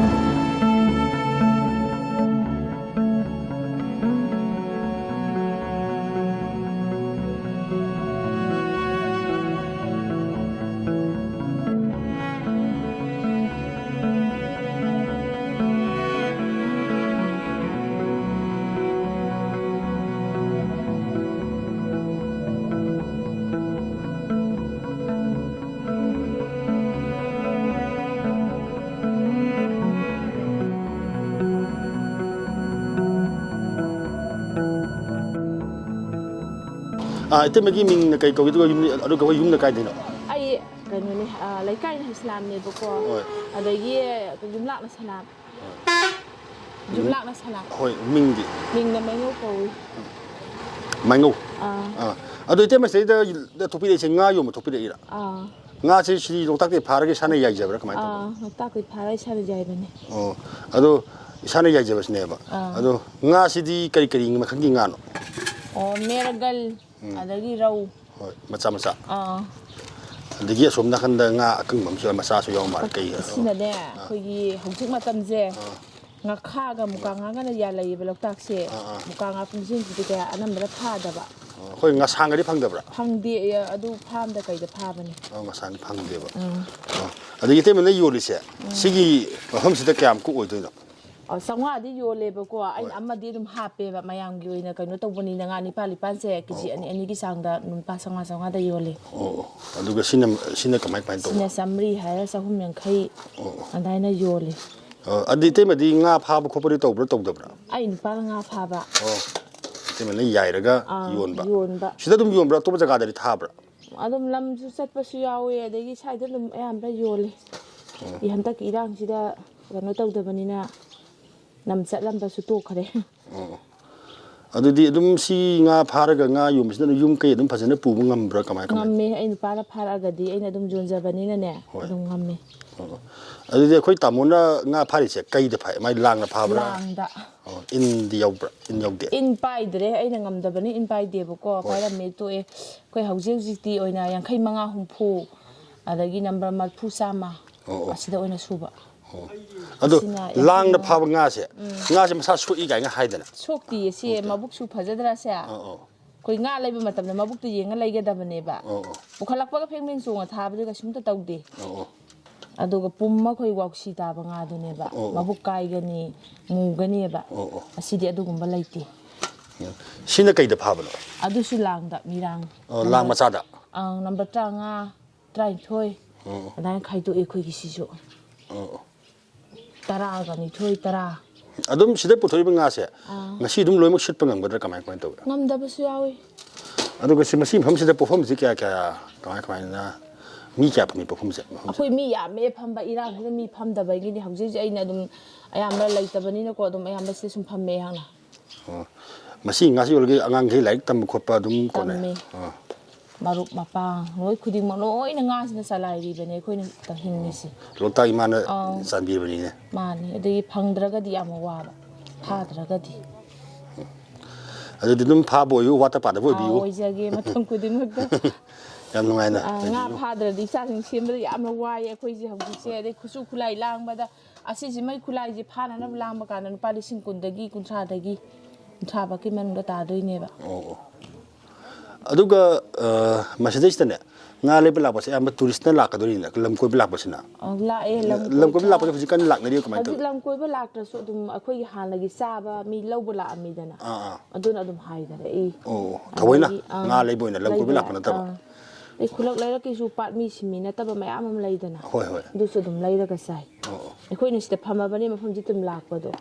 ꯑꯥ, ꯏꯇꯩꯃꯒꯤ ꯃꯤꯡꯅ ꯀꯩ ꯀꯧꯒꯦ? ꯑꯗꯨꯒ ꯌꯨꯝ, ꯑꯗꯨꯒ ꯑꯩꯈꯣꯏ ꯌꯨꯝꯅ ꯀꯥꯏꯗꯩꯅꯣ? ꯑꯩ ꯀꯩꯅꯣꯅꯦ, ꯑ, ꯂꯩꯀꯥꯏꯅ ꯏꯁꯂꯥꯝꯅꯦꯕꯀꯣ꯫ ꯍꯣꯏ꯫ ꯑꯗꯒꯤ ꯌꯨꯝꯂꯥꯛꯅ ꯁꯂꯥꯝ꯫ ꯌꯨꯝꯂꯥꯛꯅ ꯁꯂꯥꯝ꯫ ꯍꯣꯏ, ꯃꯤꯡꯗꯤ? ꯃꯤꯡꯅ ꯃꯩꯉꯧ ꯀꯧꯏ꯫ ꯃꯩꯉꯧ? ꯑꯥ꯫ ꯑꯥ꯫ ꯑꯗꯣ ꯏꯇꯩꯃ, ꯁꯤꯗꯩꯗ ꯊꯣꯛꯄꯤꯔꯛꯏꯁꯦ ꯉꯥ ꯌꯣꯟꯕ ꯊꯣꯛꯄꯤꯔꯛꯏꯔꯥ? ꯑꯥ꯫ ꯉꯥꯁꯦ ꯁꯤꯗꯤ ꯂꯣꯛꯇꯥꯛꯇꯒꯤ ꯐꯥꯔꯒ ꯏꯁꯥꯅ ꯌꯥꯏꯖꯕ꯭ꯔꯥ, ꯀꯃꯥꯏꯅ ꯇꯧꯕꯅꯣ? ꯑꯥ, ꯂꯣꯛꯇꯥꯛꯇꯒꯤ ꯐꯥꯔꯒ ꯏꯁꯥꯅ ꯌꯥꯏꯕꯅꯦ꯫ ꯑꯣ꯫ ꯑꯗꯣ ꯏꯁꯥꯅ ꯌꯥꯏꯖꯕꯁꯤꯅꯦꯕ꯫ ꯑꯥ꯫ ꯑꯗꯣ ꯉꯥꯁꯤꯗꯤ ꯀꯔꯤ ꯀꯔꯤ ꯃꯈꯜꯒꯤ ꯉꯥꯅꯣ? ꯑꯣ, ꯃꯦꯔꯒꯜ, ꯑꯗꯒꯤ ꯔꯧ꯫ ꯍꯣꯏ, ꯃꯆꯥ ꯃꯆꯥ꯫ ꯑꯥ꯫ ꯑꯗꯒꯤ ꯑꯁꯣꯝ ꯅꯥꯀꯟꯗ ꯉꯥ ꯑꯀꯪꯕ ꯑꯃꯁꯨ ꯌꯥꯎꯔꯦ, ꯃꯆꯥꯁꯨ ꯌꯥꯎ ꯃꯥꯜꯂꯦ꯫ ꯀꯩ? ꯁꯤꯅꯅꯦ, ꯑꯩꯈꯣꯏꯒꯤ ꯍꯧꯖꯤꯛ ꯃꯇꯝꯁꯦ ꯉꯥꯈꯥꯒ ꯃꯨꯀꯥ ꯉꯥꯒꯅ ꯌꯥꯜꯂꯛꯏꯕ ꯂꯣꯛꯇꯥꯛꯁꯦ꯫ ꯑꯥ, ꯑꯥ꯫ ꯃꯨꯀꯥ ꯉꯥ ꯄꯨꯡꯁꯤꯡꯁꯤꯗꯤ ꯀꯌꯥ ꯑꯅꯝꯕꯅ ꯐꯥꯗꯕ꯫ ꯑꯣ, ꯑꯩꯈꯣꯏ ꯉꯁꯥꯡꯒꯗꯤ ꯐꯪꯗꯕ꯭ꯔꯥ? ꯐꯪꯗꯦ, ꯑꯗꯨ ꯐꯥꯝꯗ ꯀꯩꯗ ꯐꯥꯕꯅꯤ꯫ ꯑꯣ, ꯉꯁꯥꯡꯗꯤ ꯐꯪꯗꯦꯕ꯫ ꯎꯝ꯫ ꯑꯣ꯫ ꯑꯗꯒꯤ ꯏꯇꯩꯃꯅ ꯌꯣꯜꯂꯤꯁꯦ, ꯁꯤꯒꯤ ꯃꯐꯝꯁꯤꯗ ꯀꯌꯥꯃꯨꯛꯀ ꯑꯣꯏꯗꯣꯏꯅꯣ? ꯑ, ꯆꯥꯝꯃꯉꯥꯗꯤ ꯌꯣꯜꯂꯦꯕꯀꯣ꯫ ꯑꯩꯅ ꯍꯣꯏ꯫ ꯑꯃꯗꯤ ꯑꯗꯨꯝ ꯍꯥꯞꯄꯦꯕ, ꯃꯌꯥꯝꯒꯤ ꯑꯣꯏꯅ ꯀꯩꯅꯣ ꯇꯧꯕꯅꯤꯅ, ꯉꯥ ꯅꯤꯄꯥꯜ ꯅꯤꯄꯥꯜꯁꯦ ꯀꯦꯖꯤ ꯑꯣ, ꯑꯅꯤ ꯑꯣ꯫ ꯑꯅꯤꯒꯤ ꯆꯥꯡꯗ ꯂꯨꯄꯥ ꯆꯥꯝꯃꯉꯥ ꯆꯥꯝꯃꯉꯥꯗ ꯌꯣꯜꯂꯦ꯫ ꯑꯣ, ꯑꯣ꯫ ꯑꯗꯨꯒ ꯁꯤꯅ, ꯁꯤꯅ ꯀꯃꯥꯏ, ꯀꯃꯥꯏꯅ ꯇꯧꯕ? ꯁꯤꯅ ꯆꯥꯝꯃꯔꯤ ꯍꯥꯏꯔ ꯆꯍꯨꯝ ꯌꯥꯡꯈꯩ ꯑꯣ, ꯑꯣ꯫ ꯑꯗꯨꯃꯥꯏꯅ ꯌꯣꯜꯂꯦ꯫ ꯑꯣ, ꯑꯗꯨ ꯏꯇꯩꯃꯗꯤ ꯉꯥ ꯐꯥꯕ ꯈꯣꯠꯄꯗꯤ ꯇꯧꯕ꯭ꯔꯥ, ꯇꯧꯗꯕ꯭ꯔꯥ? ꯑꯩ ꯅꯨꯄꯥꯅ ꯉꯥ ꯐꯥꯕ꯫ ꯑꯣ, ꯏꯇꯩꯃꯅ ꯌꯥꯏꯔꯒ ꯑꯥ, ꯌꯣꯟꯕ? ꯌꯣꯟꯕ꯫ ꯁꯤꯗ ꯑꯗꯨꯝ ꯌꯣꯟꯕ꯭ꯔꯥ, ꯑꯇꯣꯞꯄ ꯖꯒꯥꯗꯗꯤ ꯊꯥꯕ꯭ꯔꯥ? ꯑꯗꯨꯝ ꯂꯝꯁꯨ ꯆꯠꯄꯁꯨ ꯌꯥꯎꯋꯦ, ꯑꯗꯒꯤ ꯁ꯭ꯋꯥꯏꯗ ꯑꯗꯨꯝ ꯑꯌꯥꯝꯕ ꯌꯣꯜꯂꯦ꯫ ꯍꯟꯗꯛꯀꯤ ꯏꯔꯥꯡꯁꯤꯗ ꯀꯩꯅꯣ ꯇꯧꯗꯕꯅꯤꯅ ꯂꯝ ꯆꯠꯂꯝꯕꯁꯨ ꯇꯣꯛꯈ꯭ꯔꯦ꯫ ꯑꯣ꯫ ꯑꯗꯨꯗꯤ ꯑꯗꯨꯝ ꯁꯤ ꯉꯥ ꯐꯥꯔꯒ ꯉꯥ ꯌꯣꯟꯕꯁꯤꯅ ꯑꯗꯨꯝ ꯌꯨꯝ ꯀꯩ ꯑꯗꯨꯝ ꯐꯖꯅ ꯄꯨꯕ ꯉꯝꯕ꯭ꯔꯥ, ꯀꯃꯥꯏ, ꯀꯃꯥꯏ? ꯉꯝꯃꯦ, ꯑꯩ ꯅꯨꯄꯥꯅ ꯐꯥꯔꯛꯑꯒꯗꯤ ꯑꯩꯅ ꯑꯗꯨꯝ ꯌꯣꯟꯖꯕꯅꯤꯅꯅꯦ, ꯍꯣꯏ꯫ ꯑꯗꯨꯝ ꯉꯝꯃꯦ꯫ ꯑꯣ꯫ ꯑꯗꯨꯗꯤ ꯑꯩꯈꯣꯏ ꯇꯥꯃꯣꯅ ꯉꯥ ꯐꯥꯔꯤꯁꯦ ꯀꯩꯗ ꯐꯥꯏ? ꯃꯥꯏ ꯂꯥꯡꯅ ꯐꯥꯕ꯭ꯔꯥ? ꯂꯥꯡꯗ꯫ ꯑꯣ, ꯏꯟꯗꯤ ꯌꯥꯎꯕ꯭ꯔꯥ? ꯏꯟ ꯌꯥꯎꯗꯦ? ꯏꯟ ꯄꯥꯏꯗ꯭ꯔꯦ, ꯑꯩꯅ ꯉꯝꯗꯕꯅꯤ, ꯏꯟ ꯄꯥꯏꯗꯦꯕꯀꯣ꯫ ꯄꯥꯏꯔꯝꯃꯦ, ꯇꯣꯛꯑꯦ꯫ ꯑꯩꯈꯣꯏ ꯍꯧꯖꯤꯛ ꯍꯧꯖꯤꯛꯇꯤ ꯑꯣꯏꯅ ꯌꯥꯡꯈꯩ ꯃꯉꯥ, ꯍꯨꯝꯐꯨ, ꯑꯗꯒꯤ ꯅꯝꯕꯔ ꯃꯔꯐꯨ, ꯆꯥꯝꯃ, ꯑꯣ, ꯑꯣ꯫ ꯑꯁꯤꯗ ꯑꯣꯏꯅ ꯁꯨꯕ꯫ ꯑꯣ꯫ ꯑꯗꯣ ꯑꯁꯤꯅ ꯂꯥꯡꯗ ꯌꯥꯝꯅ ꯐꯥꯕ ꯉꯥꯁꯦ, ꯉꯥꯁꯦ ꯃꯁꯥ ꯁꯣꯛꯏ ꯀꯥꯏꯅ ꯍꯥꯏꯗꯅ? ꯁꯣꯛꯇꯤꯌꯦ, ꯁꯤ ꯃꯕꯨꯛꯁꯨ ꯐꯖꯗ꯭ꯔꯥ ꯁꯦ? ꯑꯣ, ꯑꯣ꯫ ꯑꯩꯈꯣꯏ ꯉꯥ ꯂꯩꯕ ꯃꯇꯝꯗ ꯃꯕꯨꯛꯇꯨ ꯌꯦꯡꯉ ꯂꯩꯒꯗꯕꯅꯦꯕ꯫ ꯑꯣ, ꯑꯣ꯫ ꯄꯨꯈꯠꯂꯛꯄꯒ ꯐꯦꯡ ꯐꯦꯡ ꯆꯣꯡꯉ ꯊꯥꯕꯗꯤ ꯀꯩꯁꯨꯝꯇ ꯇꯧꯗꯦ꯫ ꯑꯣ, ꯑꯣ꯫ ꯑꯗꯨꯒ ꯄꯨꯝꯃ ꯑꯩꯈꯣꯏ ꯋꯥꯎꯁꯤ ꯇꯥꯕ ꯉꯥꯗꯨꯅꯦꯕ꯫ ꯑꯣ, ꯑꯣ꯫ ꯃꯕꯨꯛ ꯀꯥꯏꯒꯅꯤ, ꯃꯨꯒꯅꯦꯕ꯫ ꯑꯣ, ꯑꯣ꯫ ꯑꯁꯤꯗꯤ ꯑꯗꯨꯒꯨꯝꯕ ꯂꯩꯇꯦ꯫ ꯁꯤꯅ ꯀꯩꯗ ꯐꯥꯕꯅꯣ? ꯑꯗꯨꯁꯨ ꯂꯥꯡꯗ, ꯃꯤꯔꯥꯡ꯫ ꯑꯣ, ꯂꯥꯡ ꯃꯆꯥꯗ? ꯑꯪ, ꯅꯝꯕꯔ ꯇꯔꯥꯃꯉꯥ, ꯇꯔꯥꯅꯤꯊꯣꯏ, ꯑꯣ, ꯑꯣ꯫ ꯑꯗꯨꯃꯥꯏꯅ ꯈꯥꯏꯗꯣꯛꯑꯦ ꯑꯩꯈꯣꯏꯒꯤ ꯁꯤꯁꯨ꯫ ꯑꯣ, ꯑꯣ꯫ ꯇꯔꯥꯒ ꯅꯤꯊꯣꯏ, ꯇꯔꯥ꯫ ꯑꯗꯨꯝ ꯁꯤꯗ ꯄꯨꯊꯣꯔꯛꯏꯕ ꯉꯥꯁꯦ ꯑꯥ꯫ ꯉꯁꯤ ꯑꯗꯨꯝ ꯂꯣꯏꯅꯃꯛ ꯁꯤꯠꯄ ꯉꯝꯒꯗ꯭ꯔꯥ, ꯀꯃꯥꯏ, ꯀꯃꯥꯏꯅ ꯇꯧꯒꯦ? ꯉꯝꯗꯕꯁꯨ ꯌꯥꯎꯏ꯫ ꯑꯗꯨꯒ ꯁꯤ, ꯃꯁꯤ ꯃꯐꯝꯁꯤꯗ ꯄꯣꯠꯐꯝꯁꯤ ꯀꯌꯥ ꯀꯌꯥ, ꯀꯃꯥꯏ ꯀꯃꯥꯏꯅ, ꯃꯤ ꯀꯌꯥ ꯐꯝꯃꯤ ꯄꯣꯠꯐꯝꯁꯦ, ꯃꯐꯝꯁꯦ? ꯑꯩꯈꯣꯏ ꯃꯤ ꯌꯥꯝꯃꯦ ꯐꯝꯕ, ꯏꯔꯥꯡꯁꯤꯅ ꯃꯤ ꯐꯝꯗꯕꯒꯤꯅꯤ꯫ ꯍꯧꯖꯤꯛ ꯍꯧꯖꯤꯛ ꯑꯩꯅ ꯑꯗꯨꯝ ꯑꯌꯥꯝꯕ ꯂꯩꯇꯕꯅꯤꯅꯀꯣ, ꯑꯗꯨꯝ ꯑꯌꯥꯝꯕ ꯁꯤꯗ ꯁꯨꯝ ꯐꯝꯃꯦ ꯑꯩꯍꯥꯛꯅ꯫ ꯑꯣ꯫ ꯃꯁꯤ ꯉꯥꯁꯤ ꯌꯣꯜꯂꯒ ꯑꯉꯥꯡꯈꯩ ꯂꯥꯏꯔꯤꯛ ꯇꯝꯕ ꯈꯣꯠꯄ ꯑꯗꯨꯝ ꯀꯣꯟꯅꯩ? ꯇꯝꯃꯤ꯫ ꯑꯣ꯫ ꯃꯔꯨꯞ ꯃꯄꯥꯡ ꯂꯣꯏ ꯈꯨꯗꯤꯡꯃꯛ ꯂꯣꯏꯅ ꯉꯥꯁꯤꯅ ꯆꯂꯥꯏꯔꯤꯕꯅꯦ ꯑꯩꯈꯣꯏꯅ ꯍꯤꯡꯉꯤꯁꯤ꯫ ꯂꯣꯛꯇꯥꯛ ꯏꯃꯥꯅ ꯑꯥꯎ꯫ ꯆꯥꯟꯕꯤꯕꯅꯤꯅꯦ꯫ ꯃꯥꯅꯤ꯫ ꯑꯗꯒꯤ ꯐꯪꯗ꯭ꯔꯒꯗꯤ ꯌꯥꯝ ꯋꯥꯕ, ꯐꯥꯗ꯭ꯔꯒꯗꯤ꯫ ꯑꯗꯨꯗꯤ ꯑꯗꯨꯝ ꯐꯥꯕ ꯑꯣꯏꯌꯨ, ꯋꯥꯠꯇ ꯄꯥꯗꯕ ꯑꯣꯏꯕꯤꯌꯨ꯫ ꯑꯥ, ꯑꯣꯏꯖꯒꯦ ꯃꯇꯝ ꯈꯨꯗꯤꯡꯃꯛꯇ꯫ ꯌꯥꯝ ꯅꯨꯡꯉꯥꯏꯅ ꯑꯥ, ꯉꯥ ꯂꯩꯕꯤꯌꯨ꯫ ꯐꯥꯗ꯭ꯔꯗꯤ ꯏꯆꯥꯁꯤꯡ ꯁꯦꯝꯕꯗ ꯌꯥꯝꯅ ꯋꯥꯏꯌꯦ ꯑꯩꯈꯣꯏꯁꯦ ꯍꯧꯖꯤꯛꯁꯦ꯫ ꯑꯗꯩ ꯈꯨꯠꯁꯨ ꯈꯨꯠꯂꯥꯏ ꯂꯥꯡꯕꯗ, ꯑꯁꯤꯁꯤ ꯃꯩ ꯈꯨꯠꯂꯥꯏꯁꯦ ꯐꯥꯅꯅꯕ ꯂꯥꯡꯕ ꯀꯥꯟꯗ ꯂꯨꯄꯥ ꯂꯤꯁꯤꯡ ꯀꯨꯟꯗꯒꯤ ꯀꯨꯟꯊ꯭ꯔꯥꯗꯒꯤ ꯀꯨꯟꯊ꯭ꯔꯥ ꯐꯥꯎꯀꯤ ꯃꯅꯨꯡꯗ ꯇꯥꯗꯣꯏꯅꯦꯕ꯫ ꯑꯣ, ꯑꯣ꯫ ꯑꯗꯨꯒ, ꯑ, ꯃꯁꯤꯗꯩꯁꯤꯗꯅꯦ, ꯉꯥ ꯂꯩꯕ ꯂꯥꯛꯄꯁꯦ ꯑꯌꯥꯝꯕ ꯇꯨꯔꯤꯁꯅ ꯂꯥꯛꯀꯗꯣꯏꯅꯤꯅ, ꯂꯝ ꯀꯣꯏꯕ ꯂꯥꯛꯄꯁꯤꯅ? ꯑ, ꯂꯥꯛꯑꯦ, ꯂꯝ ꯂꯝ ꯀꯣꯏꯕ ꯀꯣꯏꯕ꯫ ꯂꯥꯛꯄꯁꯦ ꯍꯧꯖꯤꯛꯀꯥꯟ ꯂꯥꯛꯅꯔꯤꯕ ꯀꯃꯥꯏꯅ ꯍꯧꯖꯤꯛ ꯇꯧꯏ? ꯂꯝ ꯀꯣꯏꯕ ꯂꯥꯛꯇ꯭ꯔꯁꯨ ꯑꯗꯨꯝ ꯑꯩꯈꯣꯏꯒꯤ ꯍꯥꯟꯅꯒꯤ ꯆꯥꯕ ꯃꯤ ꯂꯧꯕ ꯂꯥꯛꯑꯝꯃꯤꯗꯅ, ꯑꯥ, ꯑꯥ꯫ ꯑꯗꯨꯅ ꯑꯗꯨꯝ ꯍꯥꯏꯅꯔꯛꯏ꯫ ꯑꯣ, ꯊꯑꯣꯏꯅ ꯑꯗꯒꯤ, ꯑꯥ, ꯉꯥ ꯂꯩꯕ ꯑꯣꯏꯅ ꯂꯝ ꯀꯣꯏꯕ ꯂꯩꯕ, ꯂꯥꯛꯄ ꯅꯠꯇꯕ? ꯑꯥ꯫ ꯑꯗꯩ ꯈꯨꯜꯂꯛ ꯂꯩꯔꯛꯀꯤꯁꯨ ꯄꯥꯠ ꯃꯤ ꯁꯤꯟꯃꯤ ꯅꯠꯇꯕ ꯃꯌꯥꯝ ꯑꯃ ꯂꯩꯗꯅ, ꯍꯣꯏ, ꯍꯣꯏ꯫ ꯑꯗꯨꯁꯨ ꯑꯗꯨꯝ ꯂꯩꯔꯒ ꯆꯥꯏ꯫ ꯑꯣ, ꯑꯣ꯫ ꯑꯩꯈꯣꯏꯅ ꯁꯤꯗ ꯐꯝꯃꯕꯅꯤ, ꯃꯐꯝꯁꯤ ꯑꯗꯨꯝ ꯂꯥꯛꯄꯗꯣ꯫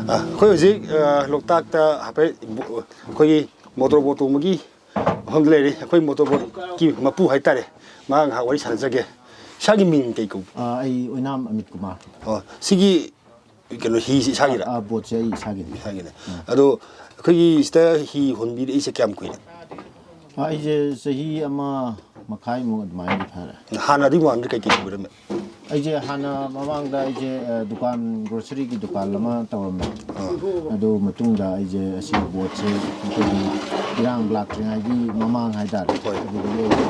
ꯑ, ꯑꯩꯈꯣꯏ ꯍꯧꯖꯤꯛ, ꯑ, ꯂꯣꯛꯇꯥꯛꯇ ꯍꯥꯏꯐꯦꯠ ꯕꯣ-, ꯑꯩꯈꯣꯏꯒꯤ ꯃꯣꯇꯣꯔ ꯕꯣꯠ ꯇꯣꯡꯕꯒꯤ ꯃꯐꯝꯗ ꯂꯩꯔꯤ꯫ ꯑꯩꯈꯣꯏ ꯃꯣꯇꯣꯔ ꯕꯣꯠꯀꯤ ꯃꯄꯨ ꯍꯥꯏꯇꯥꯔꯦ, ꯃꯍꯥꯛ ꯉꯥꯏꯍꯥꯛ ꯋꯥꯔꯤ ꯁꯥꯟꯅꯖꯒꯦ꯫ ꯏꯁꯥꯒꯤ ꯃꯤꯡ ꯀꯩ ꯀꯧꯕ? ꯑ, ꯑꯩ ꯑꯣꯏꯅꯥꯝ ꯑꯃꯤꯠ ꯀꯨꯃꯥꯔ꯫ ꯑꯣ, ꯁꯤꯒꯤ ꯀꯩꯅꯣ, ꯍꯤꯁꯤ ꯏꯁꯥꯒꯤꯔꯥ? ꯑ, ꯑ, ꯕꯣꯠꯁꯦ ꯑꯩ ꯏꯁꯥꯒꯤꯅꯤ꯫ ꯏꯁꯥꯒꯤꯅꯦ꯫ ꯎꯝ꯫ ꯑꯗꯣ ꯑꯩꯈꯣꯏꯒꯤ ꯁꯤꯗ ꯍꯤ ꯍꯣꯟꯕꯤꯔꯛꯏꯁꯦ ꯀꯌꯥꯝ ꯀꯨꯏꯔꯦ? ꯑ, ꯑꯩꯁꯦ ꯆꯍꯤ ꯑꯃ ꯃꯈꯥꯏꯃꯨꯛ ꯑꯗꯨꯃꯥꯏꯅꯗꯤ ꯐꯥꯔꯦ꯫ ꯍꯥꯟꯅ ꯑꯗꯨꯒꯤ ꯃꯃꯥꯡꯗ ꯀꯩꯀꯩ ꯇꯧꯕꯤꯔꯝꯃꯦ? ꯑꯩꯁꯦ ꯍꯥꯟꯅ ꯃꯃꯥꯡꯗ ꯑꯩꯁꯦ, ꯑ, ꯗꯨꯀꯥꯟ, ꯒ꯭ꯔꯣꯁꯔꯤꯒꯤ ꯗꯨꯀꯥꯟ ꯑꯃ ꯇꯧꯔꯝꯃꯦ꯫ ꯑꯥ꯫ ꯑꯗꯨ ꯃꯇꯨꯡꯗ ꯑꯩꯁꯦ ꯑꯁꯤ ꯕꯣꯠꯁꯦ ꯑꯩꯈꯣꯏꯒꯤ ꯏꯔꯥꯡ ꯂꯥꯛꯇ꯭ꯔꯤꯉꯩꯒꯤ ꯃꯃꯥꯡ ꯍꯥꯏꯇꯥꯔꯦ, ꯍꯣꯏ꯫ ꯑꯗꯨꯗꯒꯤ ꯑꯩꯁꯦ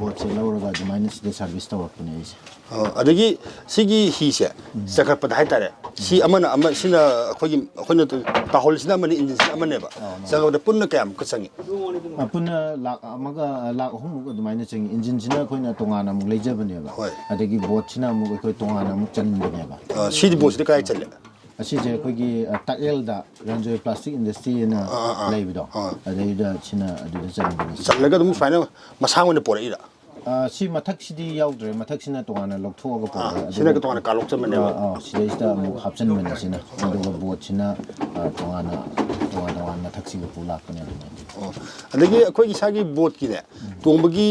ꯕꯣꯠꯁꯦ ꯂꯧꯔꯒ ꯑꯗꯨꯃꯥꯏꯅ ꯁꯤꯗ ꯁꯥꯔꯚꯤꯁ ꯇꯧꯔꯛꯄꯅꯦ ꯑꯩꯁꯦ꯫ ꯑꯣ, ꯑꯗꯒꯤ ꯁꯤꯒꯤ ꯍꯤꯁꯦ ꯎꯝ꯫ ꯆꯈꯠꯄꯗ ꯍꯥꯏꯇꯥꯔꯦ, ꯁꯤ ꯎꯝ꯫ ꯑꯃꯅ ꯑꯃ, ꯁꯤꯅ ꯑꯩꯈꯣꯏꯒꯤ, ꯑꯩꯈꯣꯏꯅ ꯇꯥꯍꯣꯜꯁꯤꯅ ꯑꯃꯅꯤ, ꯏꯟꯖꯤꯟꯁꯤꯅ ꯑꯃꯅꯦꯕ꯫ ꯑꯥ, ꯃꯥꯅꯦ꯫ ꯆꯪꯕꯗ ꯄꯨꯟꯅ ꯀꯌꯥꯃꯨꯛꯀ ꯆꯪꯉꯤ? ꯑ, ꯄꯨꯟꯅ ꯂꯥꯛ ꯑꯃꯒ, ꯂꯥꯛ ꯑꯍꯨꯝꯃꯨꯛ ꯑꯗꯨꯃꯥꯏꯅ ꯆꯪꯉꯤ꯫ ꯏꯟꯖꯤꯟꯁꯤꯅ ꯑꯩꯈꯣꯏꯅ ꯇꯣꯉꯥꯟꯅ ꯑꯃꯨꯛ ꯂꯩꯖꯕꯅꯦꯕ꯫ ꯍꯣꯏ꯫ ꯑꯗꯒꯤ ꯕꯣꯠꯁꯤꯅ ꯑꯃꯨꯛ ꯑꯩꯈꯣꯏ ꯇꯣꯉꯥꯟꯅ ꯑꯃꯨꯛ ꯆꯟꯕꯅꯦꯕ꯫ ꯑ, ꯁꯤꯗꯤ ꯕꯣꯠꯁꯤꯗꯤ ꯀꯗꯥꯏ ꯆꯜꯂꯦ? ꯑꯁꯤꯁꯦ ꯑꯩꯈꯣꯏꯒꯤ, ꯑ, ꯇꯥꯛꯌꯦꯜꯗ ꯔꯟꯖꯣꯏ ꯄ꯭ꯂꯥꯁꯇꯤꯛ ꯏꯟꯗꯁꯇ꯭ꯔꯤ ꯑꯅ ꯑꯥ, ꯑꯥ, ꯑꯥ꯫ ꯂꯩꯕꯗꯣ, ꯑꯥ꯫ ꯑꯗꯩꯗ ꯁꯤꯅ ꯑꯗꯨꯗ ꯆꯟꯕꯅꯦ꯫ ꯆꯜꯂꯒ ꯑꯗꯨꯝ ꯁꯨꯃꯥꯏꯅ ꯃꯁꯥꯡ ꯑꯣꯏꯅ ꯄꯣꯔꯛꯏꯔꯥ? ꯑ, ꯁꯤ ꯃꯊꯛꯁꯤꯗꯤ ꯌꯥꯎꯗ꯭ꯔꯦ, ꯃꯊꯛꯁꯤꯅ ꯇꯣꯉꯥꯟꯅ ꯂꯧꯊꯣꯛꯑꯒ ꯑꯥ, ꯄꯣꯔꯛꯑꯦ꯫ ꯁꯤꯅ ꯑꯗꯨꯒ ꯇꯣꯉꯥꯟꯅ ꯀꯥꯂꯣꯛ ꯆꯟꯕꯅꯦꯕ꯫ ꯑꯥ, ꯑꯥ, ꯁꯤꯗꯩꯁꯤꯗ ꯑꯃꯨꯛ ꯍꯥꯞꯆꯟꯕꯅꯦ ꯁꯤꯅ꯫ ꯑꯗꯨꯒ ꯕꯣꯠꯁꯤꯅ, ꯑ, ꯇꯣꯉꯥꯟꯅ, ꯇꯣꯉꯥꯟ ꯇꯣꯉꯥꯟ ꯃꯊꯛꯁꯤꯒ ꯄꯨ ꯂꯥꯛꯄꯅꯦ ꯑꯗꯨꯃꯥꯏꯅ꯫ ꯑꯣ, ꯑꯗꯒꯤ ꯑꯩꯈꯣꯏꯒꯤ ꯏꯁꯥꯒꯤ ꯕꯣꯠꯀꯤꯅꯦ, ꯎꯝ꯫ ꯇꯣꯡꯕꯒꯤ,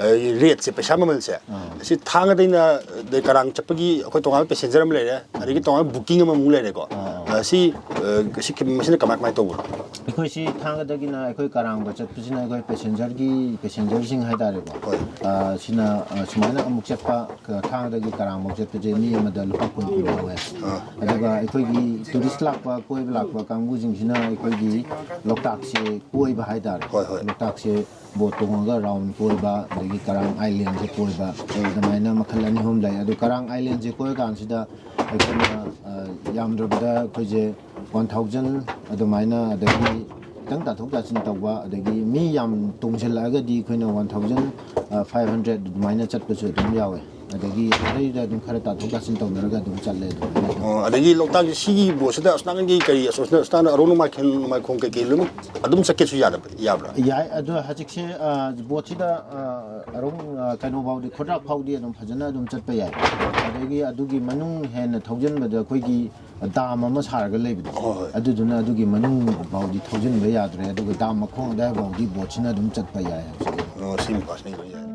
ꯑ, ꯔꯦꯠꯁꯦ, ꯄꯩꯁꯥ ꯃꯃꯜꯁꯦ, ꯑꯥ꯫ ꯑꯁꯤ ꯊꯥꯡꯒꯗꯩꯅ, ꯑꯗꯩ ꯀꯔꯥꯡ ꯆꯠꯄꯒꯤ ꯑꯩꯈꯣꯏ ꯇꯣꯉꯥꯟꯕ ꯄꯦꯁꯦꯟꯖꯔ ꯑꯃ ꯂꯩꯔꯦ, ꯑꯗꯒꯤ ꯇꯣꯉꯥꯟꯕ ꯕꯨꯀꯤꯡ ꯑꯃꯃꯨꯛ ꯂꯩꯔꯦꯀꯣ꯫ ꯑꯥ, ꯑꯥ꯫ ꯑ, ꯁꯤ, ꯑ, ꯁꯤ ꯀ-, ꯃꯁꯤꯅ ꯀꯃꯥꯏ, ꯀꯃꯥꯏ ꯇꯧꯕꯅꯣ? ꯑꯩꯈꯣꯏ ꯁꯤ ꯊꯥꯡꯒꯗꯒꯤꯅ ꯑꯩꯈꯣꯏ ꯀꯔꯥꯡꯕ ꯆꯠꯄꯁꯤꯅ ꯑꯩꯈꯣꯏ ꯄꯦꯁꯦꯟꯖꯔꯒꯤ, ꯄꯦꯁꯦꯟꯖꯔꯁꯤꯡ ꯍꯥꯏꯇꯥꯔꯦꯀꯣ꯫ ꯍꯣꯏ꯫ ꯑ, ꯁꯤꯅ, ꯑ, ꯁꯨꯃꯥꯏꯅ ꯑꯃꯨꯛ ꯆꯠꯄ, ꯊꯥꯡꯒꯗꯒꯤ ꯀꯔꯥꯡꯐꯥꯎ ꯆꯠꯄꯁꯦ ꯃꯤ ꯑꯃꯗ ꯂꯨꯄꯥ ꯀꯨꯟ ꯀꯨꯟ ꯂꯧꯋꯦ꯫ ꯑꯥ꯫ ꯑꯗꯨꯒ ꯑꯩꯈꯣꯏꯒꯤ ꯇꯨꯔꯤꯁ ꯂꯥꯛꯄ, ꯀꯣꯏꯕ ꯂꯥꯛꯄ ꯀꯥꯡꯕꯨꯁꯤꯡꯁꯤꯅ ꯑꯩꯈꯣꯏꯒꯤ ꯂꯣꯛꯇꯥꯛꯁꯦ ꯀꯣꯏꯕ ꯍꯥꯏꯇꯥꯔꯦ꯫ ꯍꯣꯏ, ꯍꯣꯏ꯫ ꯂꯣꯛꯇꯥꯛꯁꯦ ꯕꯣꯠ ꯇꯣꯡꯉꯒ ꯔꯥꯎꯟ ꯀꯣꯏꯕ, ꯑꯗꯒꯤ ꯀꯔꯥꯡ ꯑꯥꯏꯂꯦꯟꯁꯦ ꯀꯣꯏꯕ, ꯑꯗꯨꯃꯥꯏꯅ ꯃꯈꯜ ꯑꯅꯤ ꯑꯍꯨꯝ ꯂꯩ꯫ ꯑꯗꯨ ꯀꯔꯥꯡ ꯑꯥꯏꯂꯦꯟꯁꯦ ꯀꯣꯏꯔꯀꯥꯟꯁꯤꯗ ꯑꯩꯈꯣꯏꯅ, ꯑ, ꯌꯥꯝꯗ꯭ꯔꯕꯗ ꯑꯩꯈꯣꯏꯁꯦ ꯋꯥꯟ ꯊꯥꯎꯖꯟ ꯑꯗꯨꯃꯥꯏꯅ, ꯑꯗꯒꯤ ꯈꯤꯇꯪ ꯇꯥꯊꯣꯛ ꯇꯥꯁꯤꯟ ꯇꯧꯕ, ꯑꯗꯒꯤ ꯃꯤ ꯌꯥꯝ ꯇꯣꯡꯁꯤꯜꯂꯛꯑꯒꯗꯤ ꯑꯩꯈꯣꯏꯅ ꯋꯥꯟ ꯊꯥꯎꯖꯟ ꯐꯥꯏꯚ ꯍꯟꯗ꯭ꯔꯦꯠ ꯑꯗꯨꯃꯥꯏꯅ ꯆꯠꯄꯁꯨ ꯑꯗꯨꯝ ꯌꯥꯎꯋꯦ꯫ ꯑꯗꯒꯤ ꯑꯗꯩꯗ ꯑꯗꯨꯝ ꯈꯔ ꯇꯥꯊꯣꯛ ꯇꯥꯁꯤꯟ ꯇꯧꯅꯔꯒ ꯑꯗꯨꯝ ꯆꯠꯂꯦ ꯑꯗꯨꯃꯥꯏꯅ ꯑꯗꯨꯝ꯫ ꯑꯣ, ꯑꯗꯒꯤ ꯂꯣꯛꯇꯥꯛꯀꯤ ꯁꯤꯒꯤ ꯕꯣꯠꯁꯤꯗ ꯑꯁꯣꯝ ꯅꯥꯀꯟꯒꯤ ꯀꯔꯤ, ꯑꯁꯣꯝ ꯅꯥꯀꯟꯗ ꯑꯔꯣꯛ ꯅꯣꯡꯃꯥꯏꯈꯣꯡ, ꯅꯣꯡꯃꯥꯏꯈꯣꯡ ꯀꯩꯀꯩ ꯂꯣꯏꯅꯃꯛ ꯑꯗꯨꯝ ꯆꯠꯀꯦꯁꯨ ꯌꯥꯗꯕ, ꯌꯥꯕ꯭ꯔꯥ? ꯌꯥꯏ, ꯑꯗꯣ ꯍꯧꯖꯤꯛꯁꯦ, ꯑ, ꯕꯣꯠꯁꯤꯗ, ꯑ, ꯑꯔꯣꯡ, ꯑ, ꯀꯩꯅꯣ ꯐꯥꯎꯗꯤ, ꯈꯨꯗ꯭ꯔꯥꯛ ꯐꯥꯎꯗꯤ ꯑꯗꯨꯝ ꯐꯖꯅ ꯑꯗꯨꯝ ꯆꯠꯄ ꯌꯥꯏ꯫ ꯑꯗꯒꯤ ꯑꯗꯨꯒꯤ ꯃꯅꯨꯡ ꯍꯦꯟꯅ ꯊꯧꯖꯤꯟꯕꯗ ꯑꯩꯈꯣꯏꯒꯤ ꯗꯥꯝ ꯑꯃ ꯁꯥꯔꯒ ꯂꯩꯕꯗꯣ, ꯍꯣꯏ, ꯍꯣꯏ꯫ ꯑꯗꯨꯗꯨꯅ ꯑꯗꯨꯒꯤ ꯃꯅꯨꯡ ꯐꯥꯎꯗꯤ ꯊꯧꯖꯤꯟꯕ ꯌꯥꯗ꯭ꯔꯦ, ꯑꯗꯨꯒ ꯗꯥꯝ ꯃꯈꯣꯡ ꯑꯗꯨꯋꯥꯏ ꯐꯥꯎꯗꯤ ꯕꯣꯠꯁꯤꯅ ꯑꯗꯨꯝ ꯆꯠꯄ ꯌꯥꯏ ꯍꯧꯖꯤꯛ꯫ ꯑꯣ, ꯁꯤ ꯃꯄꯥꯁꯤꯅ ꯂꯣꯏ ꯌꯥꯏ꯫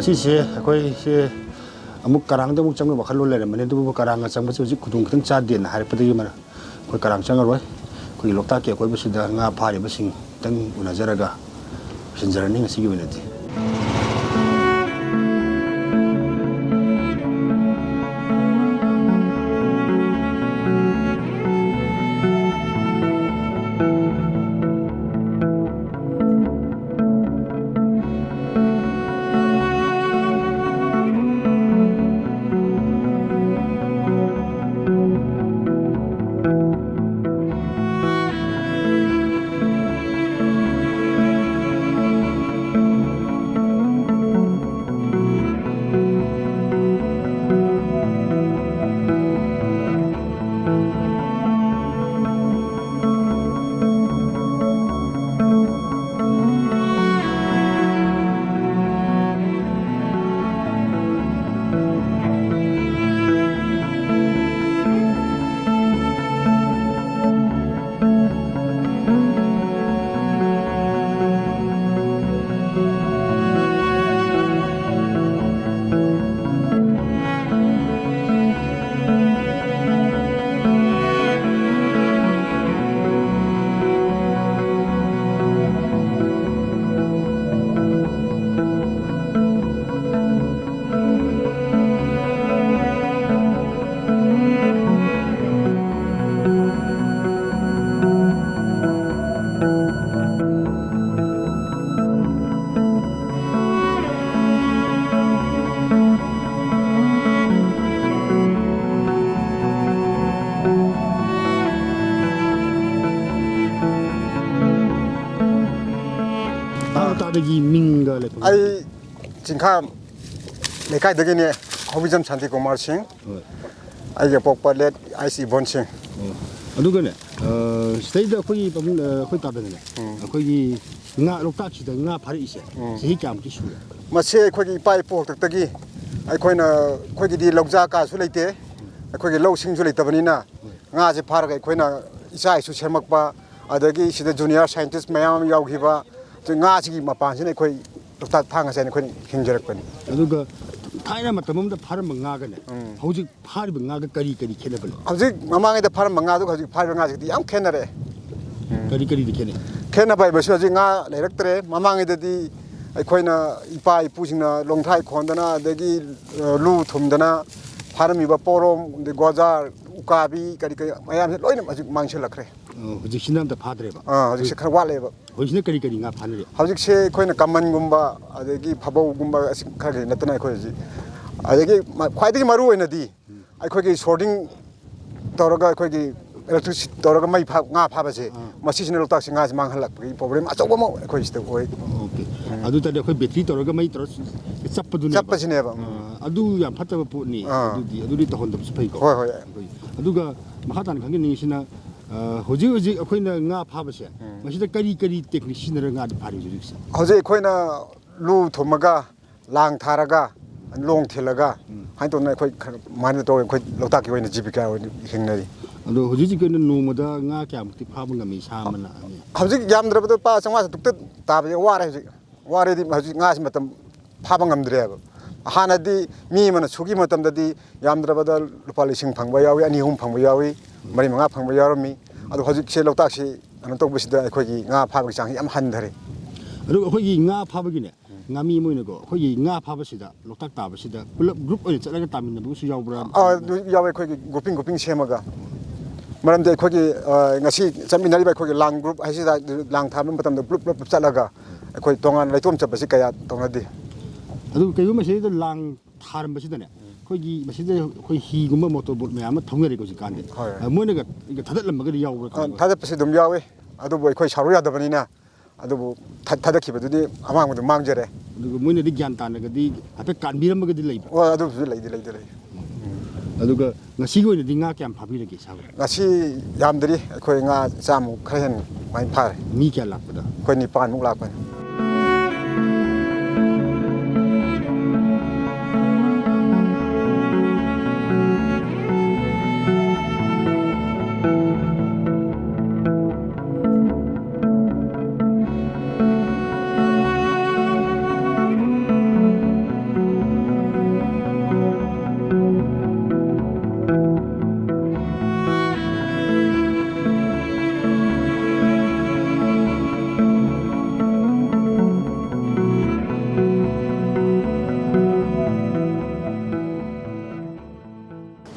ꯁꯤꯁꯦ ꯑꯩꯈꯣꯏꯁꯦ ꯑꯃꯨꯛ ꯀꯔꯥꯡꯗ ꯑꯃꯨꯛ ꯆꯪꯕꯒꯤ ꯋꯥꯈꯜꯂꯣꯟ ꯂꯩꯔꯝꯕꯅꯤ, ꯑꯗꯨꯕꯨ ꯀꯔꯥꯡꯒ ꯆꯪꯕꯁꯦ ꯍꯧꯖꯤꯛ ꯈꯨꯗꯣꯡ ꯈꯤꯇꯪ ꯆꯥꯗꯦꯅ ꯍꯥꯏꯔꯛꯄꯗꯒꯤ ꯃꯔꯝ ꯑꯩꯈꯣꯏ ꯀꯔꯥꯡ ꯆꯪꯉꯔꯣꯏ꯫ ꯑꯩꯈꯣꯏꯒꯤ ꯂꯣꯛꯇꯥꯛꯀꯤ ꯑꯀꯣꯏꯕꯁꯤꯗ ꯉꯥ ꯐꯥꯔꯤꯕꯁꯤꯡ ꯈꯤꯇꯪ ꯎꯅꯖꯔꯒ ꯂꯣꯏꯁꯤꯟꯖꯔꯅꯤ ꯉꯁꯤꯒꯤ ꯑꯣꯏꯅꯗꯤ꯫ ꯇꯥ-, ꯇꯥꯗꯒꯤ ꯃꯤꯡꯒ ꯂꯩꯐꯝ꯫ ꯑꯩ ꯆꯤꯡꯈꯥ ꯂꯩꯀꯥꯏꯗꯒꯤꯅꯦ, ꯍꯧꯕꯤꯖꯝ ꯁꯥꯟꯇꯤ ꯀꯨꯃꯥꯔ ꯁꯤꯡ꯫ ꯍꯣꯏ꯫ ꯑꯩꯒꯤ ꯑꯄꯣꯛꯄ ꯂꯦꯠ ꯑꯥꯏ ꯁꯤ ꯏꯕꯣꯟ ꯁꯤꯡ꯫ ꯑꯣ꯫ ꯑꯗꯨꯒꯅꯦ, ꯑ, ꯁꯤꯗꯩꯗ ꯑꯩꯈꯣꯏꯒꯤ ꯄꯥꯕꯨꯡ, ꯑ, ꯑꯩꯈꯣꯏ ꯇꯥꯗꯅꯅꯦ, ꯎꯝ꯫ ꯑꯩꯈꯣꯏꯒꯤ ꯉꯥ, ꯂꯣꯛꯇꯥꯛꯁꯤꯗ ꯉꯥ ꯐꯥꯔꯛꯏꯁꯦ, ꯎꯝ꯫ ꯆꯍꯤ ꯀꯌꯥꯃꯨꯛꯇꯤ ꯁꯨꯔꯦ? ꯃꯁꯤ ꯑꯩꯈꯣꯏꯒꯤ ꯏꯄꯥ ꯏꯄꯨ ꯍꯥꯛꯇꯛꯇꯒꯤ ꯑꯩꯈꯣꯏꯅ, ꯑꯩꯈꯣꯏꯒꯤꯗꯤ ꯂꯧꯖꯥ ꯀꯥꯁꯨ ꯂꯩꯇꯦ, ꯑꯩꯈꯣꯏꯒꯤ ꯂꯧꯁꯤꯡꯁꯨ ꯂꯩꯇꯕꯅꯤꯅ, ꯍꯣꯏ꯫ ꯉꯥꯁꯦ ꯐꯥꯔꯒ ꯑꯩꯈꯣꯏꯅ ꯏꯆꯥ ꯏꯁꯨ ꯁꯦꯝꯃꯛꯄ, ꯑꯗꯒꯤ ꯁꯤꯗ ꯖꯨꯅꯤꯌꯔ ꯁꯥꯏꯟꯇꯤꯁ ꯃꯌꯥꯝ ꯑꯃ ꯌꯥꯎꯈꯤꯕ, ꯉꯥꯁꯤꯒꯤ ꯃꯄꯥꯟꯁꯤꯅ ꯑꯩꯈꯣꯏ ꯂꯣꯛꯇꯥꯛ ꯊꯥꯡ ꯑꯁꯦ ꯑꯩꯈꯣꯏꯅ ꯍꯤꯡꯖꯔꯛꯄꯅꯤ꯫ ꯑꯗꯨꯒ ꯊꯥꯏꯅ ꯃꯇꯝ ꯑꯃꯗ ꯐꯥꯔꯝꯕ ꯉꯥꯒꯅꯦ, ꯎꯝ꯫ ꯍꯧꯖꯤꯛ ꯐꯥꯔꯤꯕ ꯉꯥꯒ ꯀꯔꯤ ꯀꯔꯤ ꯈꯦꯠꯅꯕ ꯂꯩ? ꯍꯧꯖꯤꯛ ꯃꯃꯥꯡꯉꯩꯗ ꯐꯥꯔꯝꯕ ꯉꯥꯗꯨꯒ ꯍꯧꯖꯤꯛ ꯐꯥꯔꯤꯕ ꯉꯥꯁꯤꯗꯤ ꯌꯥꯝ ꯈꯦꯠꯅꯔꯦ꯫ ꯎꯝ꯫ ꯀꯔꯤ ꯀꯔꯤꯗꯤ ꯈꯦꯠꯅꯩ? ꯈꯦꯠꯅꯕ ꯍꯥꯏꯕꯁꯤ ꯍꯧꯖꯤꯛ ꯉꯥ ꯂꯩꯔꯛꯇ꯭ꯔꯦ꯫ ꯃꯃꯥꯡꯉꯩꯗꯗꯤ ꯑꯩꯈꯣꯏꯅ ꯏꯄꯥ ꯏꯄꯨꯁꯤꯡꯅ ꯂꯣꯡꯊ꯭ꯔꯥꯏ ꯈꯣꯟꯗꯅ, ꯑꯗꯒꯤ, ꯑ, ꯂꯨ ꯊꯨꯝꯗꯅ ꯐꯥꯔꯝꯃꯤꯕ ꯄꯣꯔꯣꯝ, ꯑꯗꯩ ꯒꯣꯖꯥꯔ, ꯎꯀꯥꯕꯤ, ꯀꯔꯤ ꯀꯔꯤ ꯃꯌꯥꯝꯁꯦ ꯂꯣꯏꯅ ꯍꯧꯖꯤꯛ ꯃꯥꯡꯁꯤꯜꯂꯛꯈ꯭ꯔꯦ꯫ ꯑ, ꯍꯧꯖꯤꯛꯁꯤꯅ ꯑꯝꯇ ꯐꯥꯗ꯭ꯔꯦꯕ? ꯑꯥ, ꯍꯧꯖꯤꯛꯁꯦ ꯈꯔ ꯋꯥꯠꯂꯦꯕ꯫ ꯍꯧꯖꯤꯛꯁꯤꯅ ꯀꯔꯤ ꯀꯔꯤ ꯉꯥ ꯐꯥꯅꯔꯤ? ꯍꯧꯖꯤꯛꯁꯦ ꯑꯩꯈꯣꯏꯅ ꯀꯃꯟꯒꯨꯝꯕ, ꯑꯗꯒꯤ ꯐꯕꯧꯒꯨꯝꯕ, ꯑꯁꯤ ꯈꯔ ꯈꯔ ꯅꯠꯇꯅ ꯑꯩꯈꯣꯏ ꯍꯧꯖꯤꯛ, ꯑꯗꯒꯤ ꯃ-, ꯈ꯭ꯋꯥꯏꯗꯒꯤ ꯃꯔꯨ ꯑꯣꯏꯅꯗꯤ ꯑꯩꯈꯣꯏꯒꯤ ꯁꯣꯔꯗꯤꯡ ꯇꯧꯔꯒ, ꯑꯩꯈꯣꯏꯒꯤ electricity ꯇꯧꯔꯒ ꯃꯩ ꯐꯥ-, ꯉꯥ ꯐꯥꯕꯁꯦ, ꯑꯥ꯫ ꯃꯁꯤꯁꯤꯅ ꯂꯣꯛꯇꯥꯛꯁꯤ ꯉꯥꯁꯤ ꯃꯥꯡꯍꯜꯂꯛꯄꯒꯤ problem ꯑꯆꯧꯕ ꯑꯃ ꯑꯩꯈꯣꯏ ꯁꯤꯗ ꯑꯣꯏ꯫ ꯑꯣꯀꯦ꯫ ꯎꯝ꯫ ꯑꯗꯨ ꯇꯥꯔꯗꯤ ꯑꯩꯈꯣꯏ battery ꯇꯧꯔꯒ ꯃꯩ ꯇꯧꯔ ꯆꯞꯄꯗꯨꯅꯦꯕ? ꯆꯞꯄꯁꯤꯅꯦꯕ, ꯎꯝ꯫ ꯑꯥ, ꯑꯗꯨ ꯌꯥꯝ ꯐꯠꯇꯕ ꯄꯣꯠꯅꯤ꯫ ꯑꯥ꯫ ꯑꯗꯨꯗꯤ, ꯑꯗꯨꯗꯤ ꯇꯧꯍꯟꯗꯕꯁꯨ ꯐꯩꯀꯣ꯫ ꯍꯣꯏ, ꯍꯣꯏ꯫ ꯑꯩꯈꯣꯏ, ꯑꯗꯨꯒ ꯃꯈꯥ ꯇꯥꯅ ꯈꯪꯖꯅꯤꯡꯉꯤꯁꯤꯅ, ꯑ, ꯍꯧꯖꯤꯛ ꯍꯧꯖꯤꯛ ꯑꯩꯈꯣꯏꯅ ꯉꯥ ꯐꯥꯕꯁꯦ, ꯎꯝ꯫ ꯃꯁꯤꯗ ꯀꯔꯤ ꯀꯔꯤ technique ꯁꯤꯖꯤꯟꯅꯔꯒ ꯉꯥꯗꯤ ꯐꯥꯔꯤ ꯍꯧꯖꯤꯛ ꯍꯧꯖꯤꯛꯁꯦ? ꯍꯧꯖꯤꯛ ꯑꯩꯈꯣꯏꯅ ꯂꯨ ꯊꯨꯝꯃꯒ, ꯂꯥꯡ ꯊꯥꯔꯒ, ꯂꯣꯡ ꯊꯤꯜꯂꯒ, ꯎꯝ꯫ ꯍꯥꯏꯅ ꯇꯧꯗꯅ ꯑꯩꯈꯣꯏ ꯈꯔ ꯑꯗꯨꯃꯥꯏꯅ ꯇꯧꯔꯒ ꯑꯩꯈꯣꯏ ꯂꯣꯛꯇꯥꯛꯀꯤ ꯑꯣꯏꯅ ꯖꯤꯕꯤꯀꯥ ꯑꯣꯏꯅ ꯍꯤꯡꯅꯔꯤ꯫ ꯑꯗꯣ ꯍꯧꯖꯤꯛ ꯍꯧꯖꯤꯛꯀꯤ ꯑꯣꯏꯅ ꯅꯣꯡꯃꯗ ꯉꯥ ꯀꯌꯥꯃꯨꯛꯇꯤ ꯐꯥꯕ ꯉꯝꯃꯤ, ꯁꯥ ꯑꯃꯅ? ꯍꯧꯖꯤꯛ ꯌꯥꯝꯗ꯭ꯔꯕꯗ ꯂꯨꯄꯥ ꯆꯥꯝꯃꯉꯥ ꯆꯥꯇ꯭ꯔꯨꯛꯇ ꯇꯥꯕꯁꯦ ꯋꯥꯔꯦ ꯍꯧꯖꯤꯛ꯫ ꯋꯥꯔꯦꯗꯤ ꯍꯧꯖꯤꯛ ꯉꯥꯁꯤ ꯃꯇꯝ ꯐꯥꯕ ꯉꯝꯗ꯭ꯔꯦꯕ꯫ ꯍꯥꯟꯅꯗꯤ ꯃꯤ ꯑꯃꯅ ꯁꯨꯈꯤꯕ ꯃꯇꯝꯗꯗꯤ ꯌꯥꯝꯗ꯭ꯔꯕꯗ ꯂꯨꯄꯥ ꯂꯤꯁꯤꯡ ꯐꯪꯕ ꯌꯥꯎꯏ, ꯑꯅꯤ ꯑꯍꯨꯝ ꯐꯪꯕ ꯌꯥꯎꯏ, ꯃꯔꯤ ꯃꯉꯥ ꯐꯪꯕ ꯌꯥꯎꯔꯝꯃꯤ꯫ ꯑꯗꯣ ꯍꯧꯖꯤꯛꯁꯦ ꯂꯣꯛꯇꯥꯛꯁꯤ ꯀꯩꯅꯣ ꯇꯧꯕꯁꯤꯗ ꯑꯩꯈꯣꯏꯒꯤ ꯉꯥ ꯐꯥꯕꯒꯤ ꯆꯥꯡꯁꯤ ꯌꯥꯝ ꯍꯟꯊꯔꯦ꯫ ꯑꯗꯨꯒ ꯑꯩꯈꯣꯏꯒꯤ ꯉꯥ ꯐꯥꯕꯒꯤꯅꯦ, ꯉꯥꯃꯤ ꯑꯃ ꯑꯣꯏꯅꯀꯣ, ꯑꯩꯈꯣꯏꯒꯤ ꯉꯥ ꯐꯥꯕꯁꯤꯗ, ꯂꯣꯛꯇꯥꯛ ꯇꯥꯕꯁꯤꯗ ꯄꯨꯂꯞ group ꯑꯣꯏꯅ ꯆꯠꯂꯒ ꯇꯥꯃꯤꯟꯅꯕꯒꯁꯨ ꯌꯥꯎꯕ꯭ꯔꯥ? ꯑꯥ, ꯑꯗꯨ ꯌꯥꯎꯋꯦ, ꯑꯩꯈꯣꯏꯒꯤ grouping grouping ꯁꯦꯝꯃꯒ꯫ ꯃꯔꯝꯗꯤ ꯑꯩꯈꯣꯏꯒꯤ, ꯑ, ꯉꯁꯤ ꯆꯠꯃꯤꯟꯅꯔꯤꯕ ꯑꯩꯈꯣꯏꯒꯤ ꯂꯥꯡ group ꯍꯥꯏꯁꯤꯗ ꯂꯥꯡ ꯊꯥꯕ ꯃꯇꯝꯗ ꯄꯨꯂꯞ ꯄꯨꯂꯞ ꯆꯠꯂꯒ ꯑꯩꯈꯣꯏ ꯇꯣꯉꯥꯟꯅ ꯂꯩꯇꯣꯝ ꯆꯠꯄꯁꯤ ꯀꯌꯥ ꯇꯧꯅꯗꯦ꯫ ꯑꯗꯨ ꯀꯩꯒꯨꯝꯕ ꯁꯤꯗꯩꯗ ꯂꯥꯡ ꯊꯥꯔꯝꯕꯁꯤꯗꯅꯦ, ꯑꯩꯈꯣꯏꯒꯤ ꯃꯁꯤꯗ ꯑꯩꯈꯣꯏ ꯍꯤꯒꯨꯝꯕ motor boat ꯃꯌꯥꯝ ꯑꯃ ꯊꯧꯅꯔꯦꯀꯣ ꯍꯧꯖꯤꯛꯀꯥꯟꯗꯤ꯫ ꯍꯣꯏ꯫ ꯑ, ꯃꯣꯏꯅꯒ ꯊꯥꯗꯠꯂꯝꯃꯒꯗꯤ ꯌꯥꯎꯕ꯭ꯔꯥ ꯑ, ꯀꯃꯥꯏꯅ ꯇꯧꯏ? ꯊꯥꯗꯠꯄꯁꯨ ꯑꯗꯨꯝ ꯌꯥꯎꯋꯤ, ꯑꯗꯨꯕꯨ ꯑꯩꯈꯣꯏ ꯁꯔꯨꯛ ꯌꯥꯗꯕꯅꯤꯅ ꯑꯗꯨꯕꯨ ꯊꯥ-, ꯊꯥꯗꯈꯤꯕꯗꯨꯗꯤ ꯑꯃꯥꯡꯕꯗꯨ ꯃꯥꯡꯖꯔꯦ꯫ ꯑꯗꯨꯒ ꯃꯣꯏꯅꯗꯤ ꯒ꯭ꯌꯥꯟ ꯇꯥꯅꯒꯗꯤ ꯍꯥꯏꯐꯦꯠ ꯀꯥꯟꯕꯤꯔꯝꯃꯒꯗꯤ ꯂꯩꯕ꯭ꯔꯥ? ꯍꯣꯏ, ꯑꯗꯨꯕꯨꯁꯨ ꯂꯩꯗꯤ ꯂꯩꯗꯤ ꯂꯩ꯫ ꯑꯗꯨꯒ ꯉꯁꯤꯒꯤ ꯑꯣꯏꯅꯗꯤ ꯉꯥ ꯀꯌꯥꯝ ꯐꯥꯕꯤꯔꯒꯦ, ꯏꯁꯥꯕꯨ? ꯉꯁꯤ ꯌꯥꯝꯗ꯭ꯔꯤ, ꯑꯩꯈꯣꯏ ꯉꯥ ꯆꯥꯝꯃꯨꯛ ꯈꯔ ꯍꯦꯟꯅ ꯑꯗꯨꯃꯥꯏꯅ ꯐꯥꯔꯦ꯫ ꯃꯤ ꯀꯌꯥ ꯂꯥꯛꯄꯗ? ꯑꯩꯈꯣꯏ ꯅꯤꯄꯥꯟꯃꯨꯛ ꯂꯥꯛꯄꯅꯤ꯫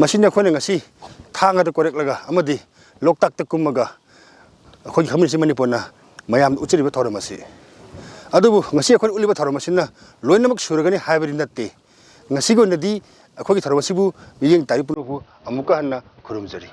ꯑꯁꯤꯅꯤ ꯑꯩꯈꯣꯏꯅ ꯉꯁꯤ ꯊꯥꯡꯒꯗ ꯀꯣꯏꯔꯛꯂꯒ ꯑꯃꯗꯤ ꯂꯣꯛꯇꯥꯛꯇ ꯀꯨꯝꯃꯒ ꯑꯩꯈꯣꯏꯒꯤ ꯈꯝꯕ ꯊꯣꯏꯕꯤ ꯏꯆꯤꯟ ꯃꯅꯤꯄꯨꯔꯅ ꯃꯌꯥꯝꯗ ꯎꯠꯆꯔꯤꯕ ꯊꯧꯔꯝ ꯑꯁꯤ꯫ ꯑꯗꯨꯕꯨ ꯉꯁꯤ ꯑꯩꯈꯣꯏꯅ ꯎꯠꯂꯤꯕ ꯊꯧꯔꯝ ꯑꯁꯤꯅ ꯂꯣꯏꯅꯃꯛ ꯁꯨꯔꯒꯅꯤ ꯍꯥꯏꯕꯗꯤ ꯅꯠꯇꯦ꯫ ꯉꯁꯤꯒꯤ ꯑꯣꯏꯅꯗꯤ ꯑꯩꯈꯣꯏꯒꯤ ꯊꯧꯔꯝ ꯑꯁꯤꯕꯨ ꯃꯤꯠꯌꯦꯡ ꯇꯥꯕꯤ ꯄꯨꯝꯅꯃꯛꯄꯨ ꯑꯃꯨꯛꯀ ꯍꯟꯅ ꯈꯨꯔꯨꯝꯖꯔꯤ꯫